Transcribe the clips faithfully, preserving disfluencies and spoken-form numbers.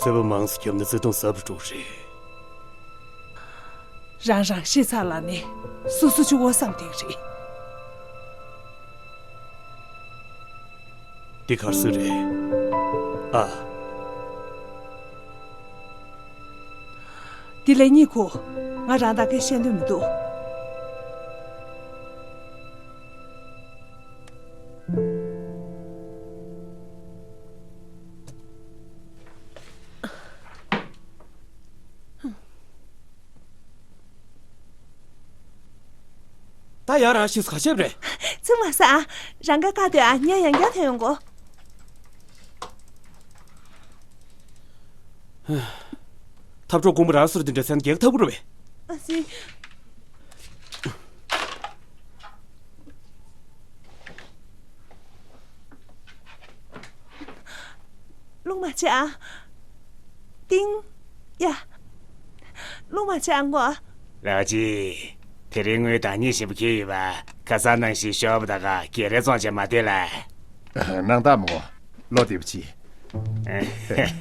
ཚོད་དཔག་མང་ཙམ་བརྒྱབ་ན་བརྩེ་དུང་ཟབ་རུ་འགྲོ་གི་རེད། རང་རང་ཤི་ཚར་ལ་ནི་སོ་སོ་ཆུ་བོ་བསམ་བསྡད་ཀྱི་རེད། འདི་གར་སོང་རེད། ཨ། འདི་ལས་གཉིད་ཁུག་ང་རང་ད་གས་བཤད་འདོད་མི་འདུག་ད་ཡང་རང་ཤི་ག་ཤེབ་རེད། ཚིག་མ་ཟ། རང་ག་བཀག་སྡོད་ཨ། ངས་ཡང་བསྐྱར་ཐོན་ཡོང་གོ། ཐབ་གྲོགས་ཀོང་པོ་རང་སོར་དེ་འདྲ་ཚན་རྒྱག་ཐབས་རུ་བས། ཨ་ཙི། རླུང་མ་ཆད་ཨ། ཏིང་། ཡ། རླུང་མ་ཆད་ཨ་ངོ་། ལགས་ཀྱིས། དེ་རིང་ངོས་བདག་ཉིད་ཞིམ་པོ་ཁྱེར་ཡོད་པ། ཁ་སང་ནང་བཞིན་ཤོབ་དག་ག་གེ་རེ་བཙོང་བྱས་མ་སྡོད་ལ། ནང་ད་མོ། ལོ་དེ་བ་ཆི།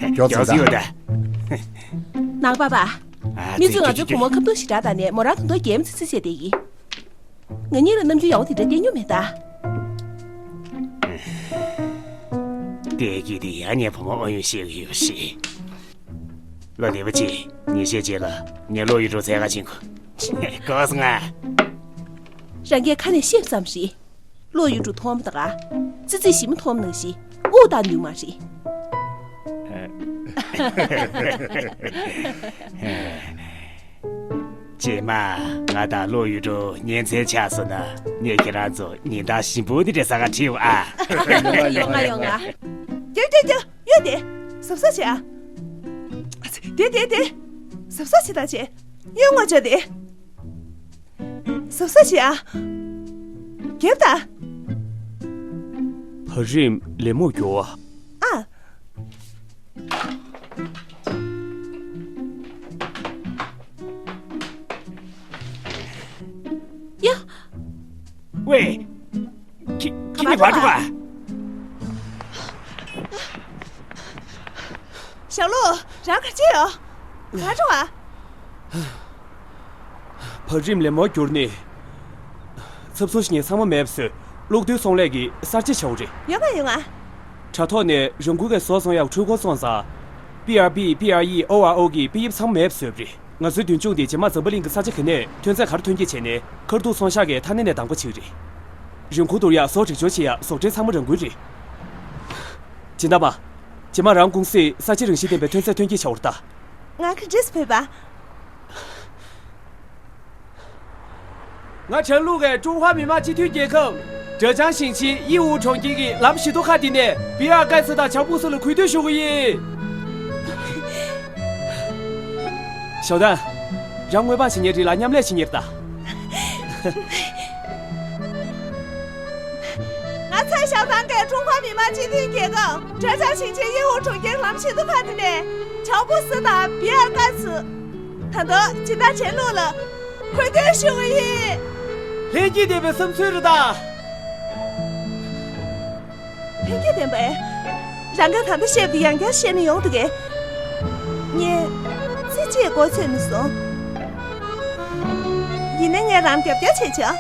མགྱོགས་ཚིག་ཡོད་ད། ནང་པ་པ། མི་ཚོས་ང་ཚོའི་བུ་མོ་ཁ་བཏུང་ཞེ་དྲག་བཏང་ནས་མོ་རང་དོན་དག་འགན་ཚིག་ཚིག་བྱས་བསྡད་ཡིན། ང་གཉིས་ལ་རྣམ་འགྱུར་ཡག་པོ་དེ་འདྲ་བསྟན་མྱོང་མེད་ད། བསྡད་ཀྱི་དེ་ཡང་ངའི་བུ་མོ་ཨོ་ཡོན་ཤེས་ཀྱི་ཡོད་ཤེས། ལོ་དེ་བ་ཆི། ཉིན་ཤས་རྗེས་ལ་ངས་ལོ་ཡུལ་གྲུ་འཚོལ་ག་ཕྱིན་གོ། གོ་སོང་ང་། རང་གིས་ཁ་ནས་བཤད་ཙམ་རེད། ལོ་ཡུལ་གྲུ་མཐོང་བ་དང་། ཙི་ཙི་ཞིམ་མཐོང་ནང་བཞིན་དབུགས་བཏང་ནུས་མ་རེད། རྗེས་མ་ང་དང་ལོ་ཡུལ་གྲུ་གཉེན་ཚན་ཆགས་སོང་ན་ངས་ཁྱེད་རང་ཚོ་ཉིན་ལྟར་ཞིམ་པོ་དེ་འདྲ་ཟ་ག་ཁྲིད་ཨ། ཡོང་ང་ཡོང་ང་། རྒྱབ་རྒྱབ་རྒྱབ་གཡོལ་ཏེ། གཟབ་གཟབ་བྱེད་ཨ། དེ་དེ་དེ། གཟབ་གཟབ་བྱེད་ད་བྱེད། གཡོལ་ངོ་བྱ་དེ། གཟབ་གཟབ་བྱེད་ཨ། རྒྱབ་ད། བག་རིམ་ལད་མོ་རྒྱོབ་ཨ། ཨ། ཡ། ཝེ། ཁྱེད་ཁྱེད་ནི་བར་འགྲོ་ག། ཞང་ལུ། རང་ག་ཅི་ཡོད། བར་འགྲོ་ག། བག་རིམ་ལད་མོ་བསྒྱུར་ནས། ཚབ་ཚུབ་ཞིག་ངས་ཚང་མ་མེད་པ་བཟོས། གློག་རྡུལ་ཚོང་ལས་ཀྱི་གསར་བརྗེ་བྱའོ་རེད། ཡོང་ང་ཡོང་ང་། དྲ་ཐོག་ནས་རང་འགུལ་གྱིས་བཟོ་ཚོང་ཡག་འཕྲུལ་འཁོར་བཙོང་ས། པི་ཨར་བི། པི་ཨར་ཨི། ཨོ་ཨར་ཨོ་གི་པི་དབྱིབས་ཚང་མ་མེད་པ་བཟོས་པ་རེད། ང་ཚོའི་མདུན་ལྗོངས་དེ་རྗེས་མ་འཛམ་བུ་གླིང་གི་ས་ཆ་ག་ནས་ཐོན་རྫས་ག་རེ་ཐོན་སྐྱེད་བྱས་ནས་མཁར་གདུགས་ཚོང་ཤག་གི་མཐའ་སྣེ་ནས་དང་པོ་གཅིག་རེད། རིན་གོང་བསྡུར་ཡག་ཟོག་སྒྲིག་སྦྱོར་བྱེད་ཡག་ཟོག་འདྲེན་ཚང་མ་རང་འགུལ་རེད། སྦྱིན་བདག་པ། རྗེས་མ་རང་ཀུང་སིས་ས་ཆའི་རང་བཞིན་ལྡན་པའི་ཐོན་རྫས་ཐོན་སྐྱེད་བྱ་བར་ལྟ། ང་ག་འདྲས་ཕེབས་པ། ང་ཁྲང་ལུགས་ཀྱི་ཀྲུང་ཧྭ་མི་དམངས་སྤྱི་མཐུན་རྒྱལ་ཁབ་ཀྲེ་ཅང་ཞིང་ཆེན་义乌གྲོང་ཁྱེར་གྱི་ལམ་བཞི་མདོ་ཁ་འདི་ནས་བི་ཨར་ཀའེ་ཚི་དང་ཆའོ་པུ་སི་ལ་གུས་འདུད་ཞུ་གི་ཡིན། ཞའོ་ཏན། རང་དངོས་པ་བྱེད་མཁན་རེད་ལ་མཉམ་ལས་བྱེད་མཁན་རེད་ད། ང་ཚ་ཞའོ་ཏན་གྱིས་ཀྲུང་ཧྭ་མི་དམངས་སྤྱི་མཐུན་རྒྱལ་ཁབ་ཀྲེ་ཅང་ཞིང་ཆེན་义乌གྲོང་ཁྱེར་ལམ་བཞི་མདོ་ཁ་འདི་ནས་ཆའོ་པུ་སི་དང་བི་ཨར་ཀའེ་ཚི། ད་དུང་སྦྱིན་བདག་ཁྲང་ལུགས་ལ་གུས་འདུད་ཞུ་གི་ཡིན། ལྷན་སྐྱེས་ལྡན་པའི་བསམ་ཚུལ་རེད་ད། ལྷན་སྐྱེས་ལྡན་པས། རང་གིས་ད་ལྟ་བཤད་པ་དེ་ཡང་བསྐྱར་བཤད་ན་ཡོང་འདུག་གས། ངས་ཙི་ཅིའི་མགོ་ཚོས་མི་སོང་། ཡིན་ན་ངས་རང་རྒྱབ་སྐྱོར་བྱེད་ཆོག་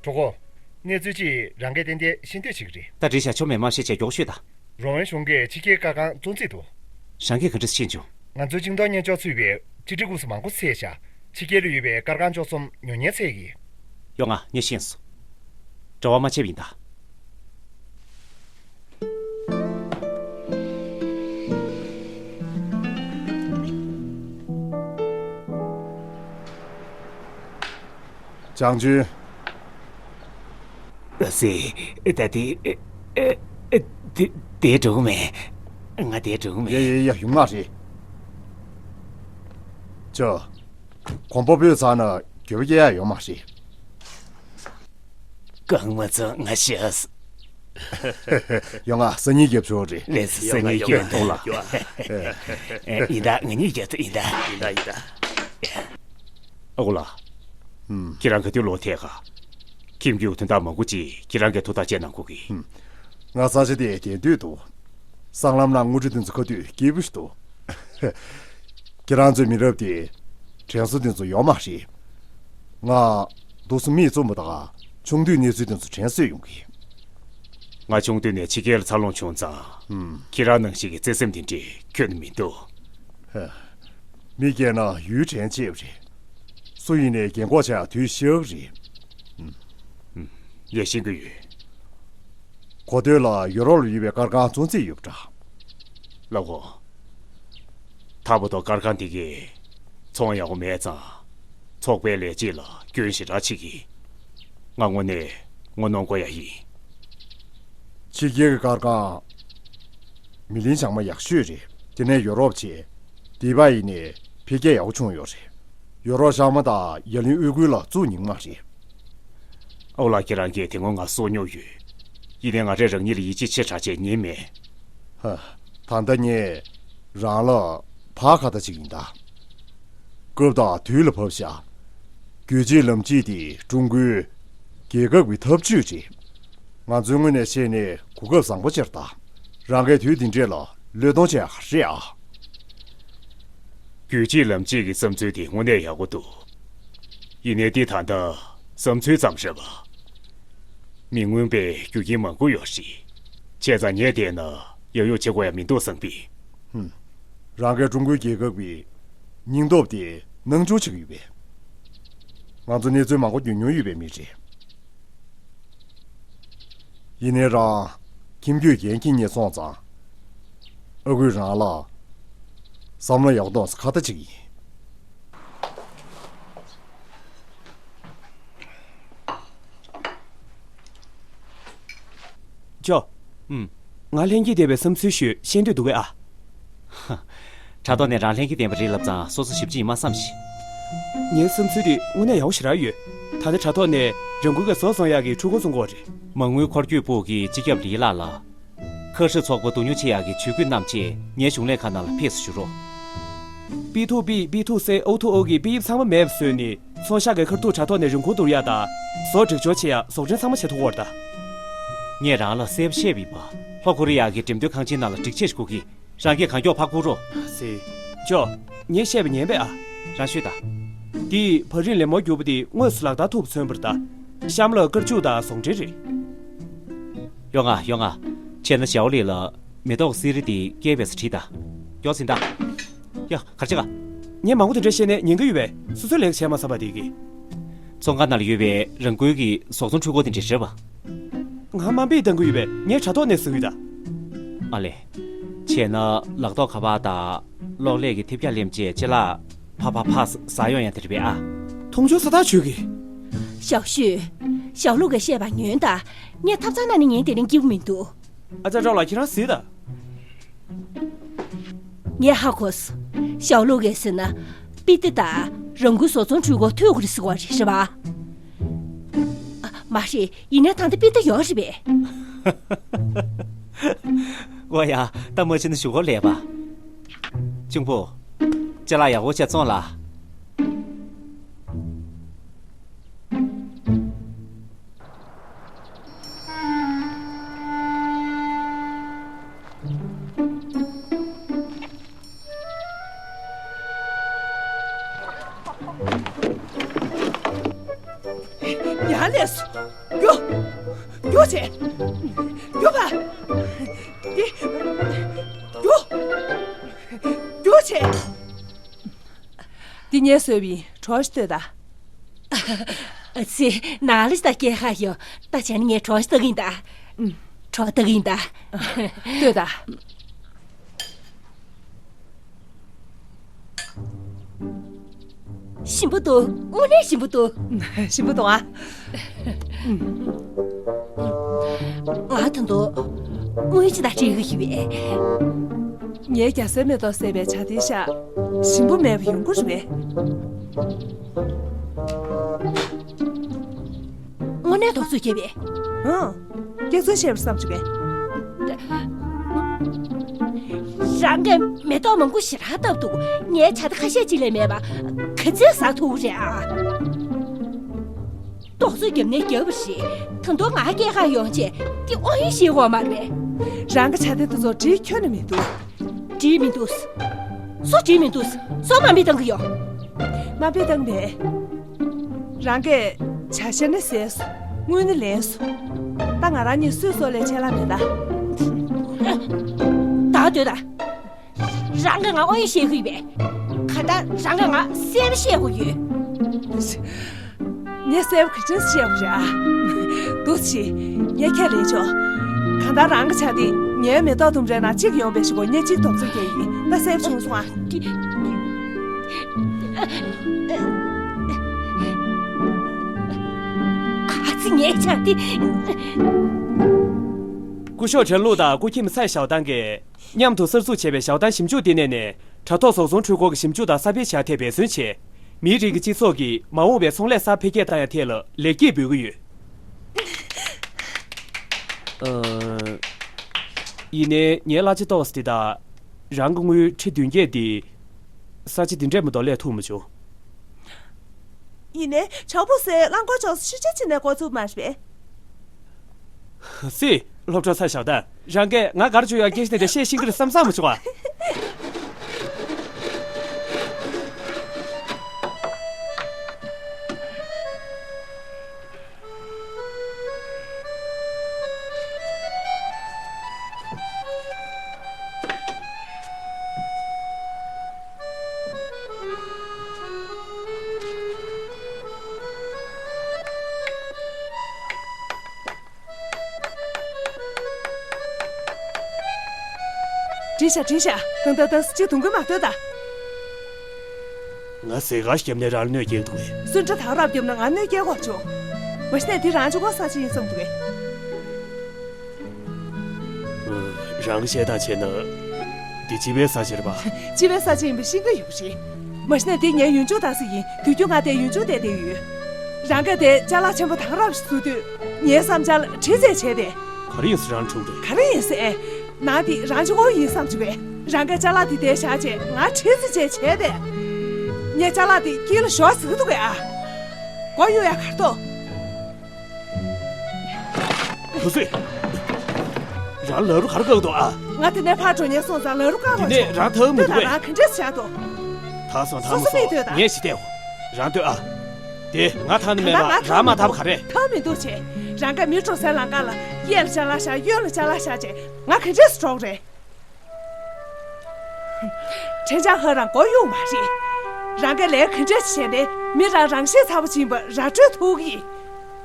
གྲོགས་པོ། གནས་ཚུལ་ཅིག་རང་གིས་ཏན་ཏན་ཤེས་འདོད་བྱེད་ཀྱི་རེད། ད་དྲི་བཞག་ཆོག་མེད་མ་ཤེས་བྱས་མགྱོགས་ཤོད་ད། རོང་བའི་གཞུང་གིས་ཕྱི་རྒྱལ་སྐར་ཁང་བཙོང་རྩིས་འདུག་རང་གིས་ག་འདྲ་ཤེས་བྱུང་། ང་ཚོའི་ཅིང་ཏོག་བརྙན་འཇོག་ཚུད་པའི་ཕྱི་དྲིལ་ཁུངས་སུ་མང་པོ་བཙལ་བཞག་ཕྱི་རྒྱལ་ལ་ཡོད་པའི་སྐར་ཁང་འཇོག་ཚོམས་ཉོ་མཁན་བཙལ་གི། ཡོང་ང་ངས་ཤེས་སོང་། འབྲེལ་བ་མ་བྱས་པ་ཡིན་ད། ཅང་ཅུན། ཨ་ཙི། ད་དེ། ཨ། ཨ། དེ། དེ་འགྲོ་གི་མེད། ང་དེ་འགྲོ་གི་མེད། ཡ་ཡ་ཡ་ཡོང་ང་རེད། ཅོ། གོམ་པ་སྤོས་ཚར་ན་འགྱོད་པ་སྐྱེ་ཡ་ཡོད་མ་རེད། རྐང་མ་ཚོ་ང་ཤི་ཨ་སི། ཡོང་ང་སང་ཉིན་རྒྱབ་ཆོག་རེད། ལས་སང་ཉིན་རྒྱབ་ཐོག་ལ། ཡིན་ད་ང་གཉིས་རྒྱབ་ཐུབ་ཡིན་ད། ཡིན་ད་ཡིན་ད། ཨ་ཁུ་ལགས། ཁྱེད་རང་ག་དུས་ལོག་ཐད་ག། ཁྱིམ་རྒྱུད་དོན་དག་མང་པོ་ཅིག་ཁྱེད་རང་གིས་ཐུགས་ཐག་བཅད་གནང་དགོས་ཀི། ང་ས་ཆ་དེ་དེ་འདོད་དོ། སྲང་ལམ་ནང་དངུལ་ཁྲི་དེ་ཚོ་ཁ་དུས་སྐྱིད་པོ་ཞིག་འདུག་ཁྱེད་རང་ཚོའི་མི་རབས་དེ་དྲན་གསོ་དེ་ཚོ་ཡོད་མ་རེད། ང་འདུག་སེ་མིག་བཙུམ་པ་དང་ཆུང་དུས་གནས་ཚུལ་དེ་ཚོ་དྲན་གསོས་ཡོང་གི། ང་ཆུང་དུས་ནས་ཕྱི་རྒྱལ་ལ་འཚར་ལོངས་བྱུང་ཙང་། ཁྱེད་རང་ནང་བཞིན་གྱི་བརྩེ་སེམས་དེ་འདྲས་ཁྱོན་ནས་མི་འདུག་མི་སྐྱེས་ན་ཡུལ་དྲན་ཅེས་པ་རེད། སུ་ཡིན་ནའི་རྒན་གོག་ཆགས་ཡག་དུས་ཤི་ཡག་རེད། ཡ། ཤེས་ཀྱི་ཡོད། གོ་ཐོས་ལ་ཡོ་རོབ་ལ་ཡོད་པའི་སྐར་ཁང་བཙོང་རྩིས་ཡོད་པ་འདྲ། ལགས་འོང་། ད་བར་དུ་སྐར་ཁང་དེ་གས་ཚོང་ཡག་པོ་མེད་ཙང་། ཚོགས་པའི་ལས་བྱེད་ལ་སྐྱོན་ཞེ་དྲག་བྱེད་ཀྱི། ང་དངོས་གནས་ངོ་གནོང་དགོས་ཡ་ཡིན། ཕྱི་རྒྱལ་གྱི་སྐར་ཁང་། མི་ལིན་བྱང་མ་ཡག་ཤོས་རེད། དེ་ནས་ཡོ་རོབ་བྱས། དེ་བ་ཡིན་ནས་འཕེལ་རྒྱས་ཡག་པོ་བྱུང་ཡོད་རེད། ཡོ་རོབ་བྱང་མ་དང་ཡ་ལན་དབུས་ཁུལ་ལ་བཙུགས་མྱོང་མ་རེད། ཨོ་ལགས། ཁྱེད་རང་གིས་དེ་སྔོན་ང་གསོ་མྱོང་ཡོད། ཡིན་ནའི་ང་རས་རང་ཉིད་ལ་ཡིད་ཆེས་ཆེ་དྲགས་བྱས་ཉན་མེད། ཧ། ད་ལྟ་ངས་རང་ལ་ཕར་ཁ་ཏ་ཅིག་ཡིན་ད། སྐབས་དང་དུས་ལ་བབས་ཤག་རྒྱུད་གཅིག་ལམ་གཅིག་དེ་ཀྲུང་གོའི་རྒྱལ་ཁབ་ཀྱི་འཐབ་ཇུས་རེད། ང་ཚོའི་ངོས་ནས་བཤད་ནས་གོ་སྐབས་བཟང་པོ་ཅིག་རེད་ད། རང་གིས་དུས་འདི་འདྲས་ལ་བློས་གཏོང་བྱེད་ཡག་རེད་ཨ། རྒྱུད་གཅིག་ལམ་གཅིག་གི་བསམ་ཚུལ་དེ་དངོས་གནས་ཡག་པོ་འདུག་ཡིན་ནའི་འདི་ད་ལྟ་བསམ་ཚུལ་ཙམ་རེད་པ། མི་མངོན་པའི་རྒྱུ་རྐྱེན་མང་པོ་ཡོད་རེད། བྱས་ཙང་ངས་བལྟས་ན་ཡག་ཡོག་བྱེད་དགོས་ཡ་མི་འདུག་བསམ་པས། ཧུམ། རང་གིས་ཀྲུང་གོའི་རྒྱལ་ཁབ་ཀྱི་སྙིང་སྟོབས་དེ་སྣང་ཆུང་བྱེད་ཀྱི་ཡོད་པས། ང་ཚོ་གནས་ཚུལ་མང་པོ་རྒྱུས་མྱོང་ཡོད་པའི་མི་རེད། ཡིན་ནའི་རང་ཁྱིམ་རྒྱུད་འགན་འཁྱེར་རྙེད་སོང་ཙང་། ཨ་ཁུས་རང་ལ་བསམ་བློ་ཡག་གཏོང་ས་ཁ་ཏ་ཅིག་ཡིན། ཅོ། ཨུམ། ང་ལྷན་སྐྱེས་སྡེ་བའི་བསམ་ཚུལ་ཞུས་ཤེས་འདོད་འདུག་གས་ཨ། དྲ་ཐོག་ནས་རང་ལྷན་སྐྱེས་ལྡན་པ་རེད་ལབ་ཙང་སོ་སོ་ཞིབ་ཅིག་ཡིན་མ་བསམ་ཞིག་ངའི་བསམ་ཚུལ་དེ་དངོས་གནས་ཡག་པོ་ཞེ་དྲག་ཡོད། ད་ལྟ་དྲ་ཐོག་ནས་རང་འགུལ་གྱིས་བཟོ་བཟོ་ཡག་གི་འཕྲུལ་འཁོར་བཙོང་གི་ཡོད་རེད། མ་དངུལ་འཁོར་སྐྱོད་པུའུ་གི་སྤྱི་ཁྱབ་ལི་ལགས་ལ། ཁ་ཧྲི་ཚོགས་པ་བསྡུ་ཉོ་བྱེད་ཡག་གི་ཇུས་འགོད་རྣམས་བཅས་ངའི་གཞུང་ལས་ཁང་ནང་ལ་ཕེབས་སུ་ཞུ་རོགས། པི་ཐུ་པི། པི་ཐུ་སི། ཨོ་ཐུ་ཨོ་གི་པི་དབྱིབས་ཚང་མ་མེད་པ་བཟོས་ནས་ཚོང་ཤག་གི་ཁ་ཐུག་དྲ་ཐོག་ནས་རིན་གོང་བསྡུར་ཡག་དང་། བཟོ་སྒྲིག་སྦྱོར་བྱེད་ཡག་ཟོག་འདྲེན་ཚང་མ་བྱེད་ཐུབ་ཀྱི་ཡོད་རེད་ད། ངས་རང་ལ་གསལ་པོ་བཤད་པ་ཡིན་པ། ལྷོ་ཀོ་རི་ཡ་གི་འགྲེམས་སྟོན་ཁང་ཆེན་ནང་ལ་སྒྲིག་ཆས་ཤིག་དགོས་ཀྱི། རང་གིས་གང་མགྱོགས་ཕར་བསྐུར་རོགས། ཟེར། ཅོ། ངས་བཤད་པ་ཉན་པས་ཨ། རང་ཤོད་ད། འདི་བར་རིམ་ལེབ་མོ་བསྒྱུར་པ་དེ་དངོས་སུ་ལག་བསྟར་ཐུབ་པ་མཚོན་པ་རེད་ད། གཤམ་ལ་དཀར་ཆག་དང་ཟོག་འདྲེན་རེད། ཡོང་ང་། ཡོང་ང་། བྱས་ན་ཞའོ་ལི་ལ་མེ་ཏོག་གི་སི་རི་དེ་སྐྱེས་པའི་ས་བྲིས་ད། མགྱོགས་ཟིན་ད། ཡ། ག་རེ་བྱེད་ག་ངས་མང་པོ་དེ་འདྲ་བཤད་ནས་ཉན་གྱི་ཡོད་པས། སོ་སོའི་ལས་ཀ་བྱས་མ་ཚར་བ་དེ་གི། ཚོང་ཁང་ནང་ལ་ཡོད་པའི་རང་འགུལ་གྱི་ཟོག་ཚོང་འཕྲུལ་འཁོར་དེ་འདྲ་རེད་པ། ང་དམའ་འབེབས་གཏང་གི་ཡོད་པས། ངས་དྲ་ཐོག་ནས་ཟ་གི་ཡོད་ད། ཨ་ལས། བྱས་ན་ལག་ཐོགས་ཁ་པར་དང་གློག་ཀླད་ཀྱི་ཐེབས་རྒྱག་ལེམ་བཅས་ཅ་ལག་ཕ་ཕ་ཕ་ཟ་ཡོང་ཡ་དེ་རེད་པས་ཨ། མཐོང་ཆུང་ས་ཐག་ཆོད་གི། ཞའོ་ཤུས། ཞའོ་ལུག་གིས་བཤད་པ་ཉོན་དང་། ངས་ཐབ་ཚང་ནང་ནས་ཉན་དེ་རིང་སྐྱིད་པོ་མི་འདུག་ཨ་ཅག་གྲོགས་ལ་ཁྱེད་རང་གཟིགས་དང་། ངས་ཧ་གོ་སོང་། ཞའོ་ལུག་གིས་ཟེར་ན། པི་ཏི་དང་རང་འགུལ་ཟོག་ཚོང་འཕྲུལ་འཁོར་ཐུག་གི་རེད་ཟེར་བ་རེད་པ། ཨ། མ་རེད། ཡིན་ནའི་ད་ལྟ་པི་ཏི་ཡོད་རེད་པས། ཨོ་ཡ། ད་མ་ཕྱིན་ན་ཞུ་སྒོ་ལས་པ། གཅུང་པོ། ཅ་ལག་ཡག་པོ་བྱས་བཙོང་ལ། ཡར་སླེབས་སོང་། རྒྱུགས། རྒྱུགས་བྱེད། རྒྱུགས་པ། འདི། རྒྱུགས། རྒྱུགས་བྱེད། འདི་ངས་བཟོས་པ་ཡིན། གྲོགས་ཤིག་ལྟོས་དང་། ཨ་ཙི། ནང་ལ་ད་སྐྱེལ་ཁ་ཡོད། ད་བྱས་ན་ངས་གྲོགས་ཤིག་ལྟ་གི་ཡིན་ད། ཨུམ། གྲོགས་ལྟ་གི་ཡིན་ད། ལྟོས་དང་། ཞིམ་པོ་འདུག་དངོས་གནས་ཞིམ་པོ་འདུག་ཞིམ་པོ་འདུག་ཨ། ང་ད་དུང་དངུལ་ཅིག་དང་སྤྲད་གི་ཡོད་པས། ངའི་རྒྱ་སེར་མེ་ཏོག་བསྲེས་པའི་ཇ་དེའི་ཤ་ཞིམ་པོ་མེད་པ་ཡོང་གི་རེད་པས། དངོས་གནས་དོགས་ཚོད་སྐྱེས་པས། ཨང་། སྐྱག་རྫུན་བཤད་པར་བསམ་བྱུང་བས། རང་གིས་མེ་ཏོག་མང་པོ་ཞེ་དྲག་བཏབ་འདུག་ངའི་ཇ་དེ་ཁ་ཤས་ཅིག་ལས་མེད་པ། ག་ཚོད་ཟ་ཐུབ་རེད་ཨ། རྡོག་རྩ་རྒྱབ་ནས་རྒྱབ་པ་རེད། ད་དུང་ང་སྐྱེལ་ག་ཡོང་བྱས་དེ་དབང་ཡོད་ཤེས་གོ་མ་རེད། རང་གི་ཆ་དེ་དེ་ཚོ་བྲིས་ཁྱོན་ནས་མི་འདུག་བྲིས་མི་འདུག་སུ་བྲིས་མི་འདུག་སུ་དམའ་འབེབས་བཏང་གི་ཡོད། དམའ་འབེབས་བཏང་མེད། རང་གིས་བྱ་བྱེད་ནི་ཟས་སོ། དངུལ་ནི་ལེན་སོ། ད་ང་རང་གཉིས་སུས་སོ་ལས་ཆད་ལ་མེད་ད། ད་སྡོད་ད། རང་གིས་ང་དབང་ཡོད་བཤད་གི་ཡོད་པས། ག་ད་རང་གིས་ང་གསལ་པོ་བཤད་དགོས་ཡོད། ངས་གསལ་པོ་ག་ཚོད་བཤད་དགོས་རེད་ཨ། འདུག་སེ། ངས་ཁས་ལེན་ཆོག་གང་ལྟར་རང་གི་ཆ་དེ་ངའི་མེ་ཏོག་ལྡུམ་རའི་ནང་གཅིག་ཡོང་བའི་ཞུ་གོ་ངས་གཅིག་རྡོག་རྩ་རྒྱག་ཡིན། ད་གསལ་པོ་བྱུང་སོང་ཨ། ཨ་ཙི་ངའི་ཆ་དེ། སྐུ་ཞབས་ཁྲེན་ལུའུ་དང་སྐུ་ཁྱིམ་ཚའེ་ཞའོ་ཏང་གིས། མཉམ་དུ་གསར་འཛུགས་བྱས་པའི་ཞའོ་ཏང་ཞིབ་འཇུག་ལྟེ་གནས་ནས་དྲ་ཐོག་ཟོག་ཚོང་འཕྲུལ་འཁོར་གྱི་ཞིབ་འཇུག་དང་གསར་སྤེལ་བྱ་ཐད་འབད་བརྩོན་བྱས། མིའི་རིགས་ཀྱི་སྤྱི་ཚོགས་ཀྱིས་མ་འོངས་པའི་ཚོང་ལས་གསར་འཕེལ་རྒྱས་གཏང་ཡ་ཐད་ལ་ལེགས་སྐྱེས་འབུལ་གྱི་ཡོད། ཨ། ཡིན་ནའི་ངའི་གླ་ཆ་ཏོག་ཙམ་འདི་དང་། རང་གི་དངུལ་ཁྲི་བདུན་བརྒྱད་འདི། ས་ཆ་འདི་འདྲས་མ་གཏོགས་ལས་ཐུབ་མ་བྱུང་། ཡིན་ནའི་ཇའོ་པོ་སེ་རླངས་འཁོར་ཅོག་ཙེ་ཕྱི་ཆ་ཕྱི་ནས་འགོ་བཙུགས་མ་རེད་པས། སི། སློབ་གྲོགས་ཚ་ཞའོ་ཏན། རང་གིས་ང་གར་འཇུག་ཡག་སྐད་ཆ་དེ་འདྲ་བཤད་ཤེས་ཀྱི་རེད་བསམ་བསམ་མ་བྱུང་བ། བྲིས་ཤག་བྲིས་ཤག་དང་དང་དང་སི་ཅི་དུང་གི་མ་ལྟོས་ད། ང་ཟས་ག་བརྒྱབ་ནས་རང་ལ་གནོད་སྐྱེལ་འདུག་གས། གསོན་ཁྲ་དག་རབ་བརྒྱབ་ན་ང་གནོད་སྐྱེལ་དགོས་བྱུང་། མ་གཞི་ནས་འདི་རང་ཆུ་གོ་ས་ཆ་ཡིན་བསམ་འདུག་གས། རང་གི་བཤད་སྟངས་བྱས་ན། འདི་སྤྱི་པའི་ས་ཆ་རེད་པ། སྤྱི་པའི་ས་ཆ་ཡིན་པ་ཤེས་ཀྱི་ཡོད་རེད། མ་གཞི་ནས་འདི་ངའི་ཡུལ་ལྗོངས་ད་ས་ཡིན། དུས་རྒྱུན་ང་དེ་ཡུལ་ལྗོངས་བསྡད་བསྡད་ཡོད། རང་གིས་དེ་ཅ་ལག་ཆེན་པོ་དང་རབ་ཞིག་བཟོ་དུས། ངའི་བསམ་འཆར་ལ་དྲི་རྩད་བྱས་ཏེ། ག་རེ་ཡིན་ཟེར་རང་འཁྲུག་རེད། ག་རེ་ཡིན་ཟེར། ནང་འདི་རང་ཆུ་གོ་ཡིན་བསམ་བྱུང་བས། རང་གིས་ཅ་ལག་འདི་དེ་བཞག་བྱས་ང་དྲི་རྩད་བྱས་བྱས་ཏེ། ངས་ཅ་ལག་འདི་དཀྱིལ་ལ་ཞོག་ཟེར་གི་འདུག་གས་ཨ། མགོ་གཡུག་ཡ་གར་ཐོག་ཁུ་སུས། རང་ལ་རུ་གར་བཀག་འདུག་ཨ། ང་དེ་ནས་ཕར་འགྲོ་ཉེན་སོང་ཙང་ལ་རུ་བཀག་དགོས་དེ་ནས་རང་ཐབས་མི་འདུག་གས། ལྟོས་དང་རང་ག་འདྲས་བྱ་འདུག་ཐག་སོང་ཐག་མ་སོང་། སོ་སོ་མི་ལྟོས་དང་། ངས་ཞིག་བལྟས། རང་ལྟོས་ཨ། དེ་ང་ཐག་ནི་མེད་ལ་རང་མ་ཐག་ག་རེད། ཐབས་མི་འདུག་བྱས། རང་ག་མི་འགྲོ་སའི་ལམ་ཁ་ལ་གཡས་ལ་ཅ་ལག་བཞག་གཡོན་ལ་ཅ་ལག་བཞག་བྱས་ང་ག་འདྲས་སུ་འགྲོ་གི་རེད། ཁྲེན་ཅང་ཧ་རང་མགོ་གཡུག་མ་རེད། རང་གིས་ལས་ག་འདྲས་བྱས་ནས་མི་རང་རང་ཤེད་ཚ་པོ་ཕྱིན་པ་ར་སྤྲོད་ཐུབ་ཀྱི།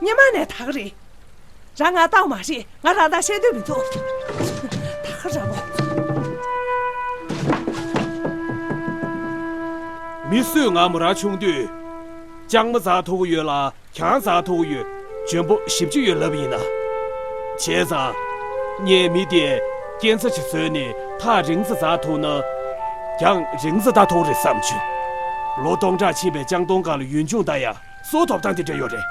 སྔོན་མ་ནས་ད་ག་རེད། རང་ང་ལྟ་བ་མ་རེད། ང་རང་ད་བཤད་འདོད་མི་འདུག་ད་ག་ར་བོ། མི་སུས་ང་མོ་རང་ཆུང་དུས། ལྕང་མ་འཛག་ཐུབ་ཀྱི་ཡོད་ལ། གྱང་འཛག་ཐུབ་ཀྱི་ཡོད། འཇོན་པོ་ཞེ་པོ་ཅིག་ཡོད་ལབ་ཡིན་ན། བྱས་ཙང་། ངས་མི་དེ་རྐྱེན་རྩ་ཅིག་བཟོས་ནས་ཐག་རིང་ཙམ་འཛག་ཐུབ་ན། གྱང་རིང་ཙམ་བདའ་ཐུབ་རེད་བསམ་བྱུང་། ལོ་སྟོང་ཕྲག་ཕྱིན་པའི་ལྕང་སྡོང་སྒང་ལ་ཡུལ་ལྗོངས་ལྟ་ཡ་སྲོག་ཐོབ་ཐང་དེ་འདྲ་ཡོད་རེད།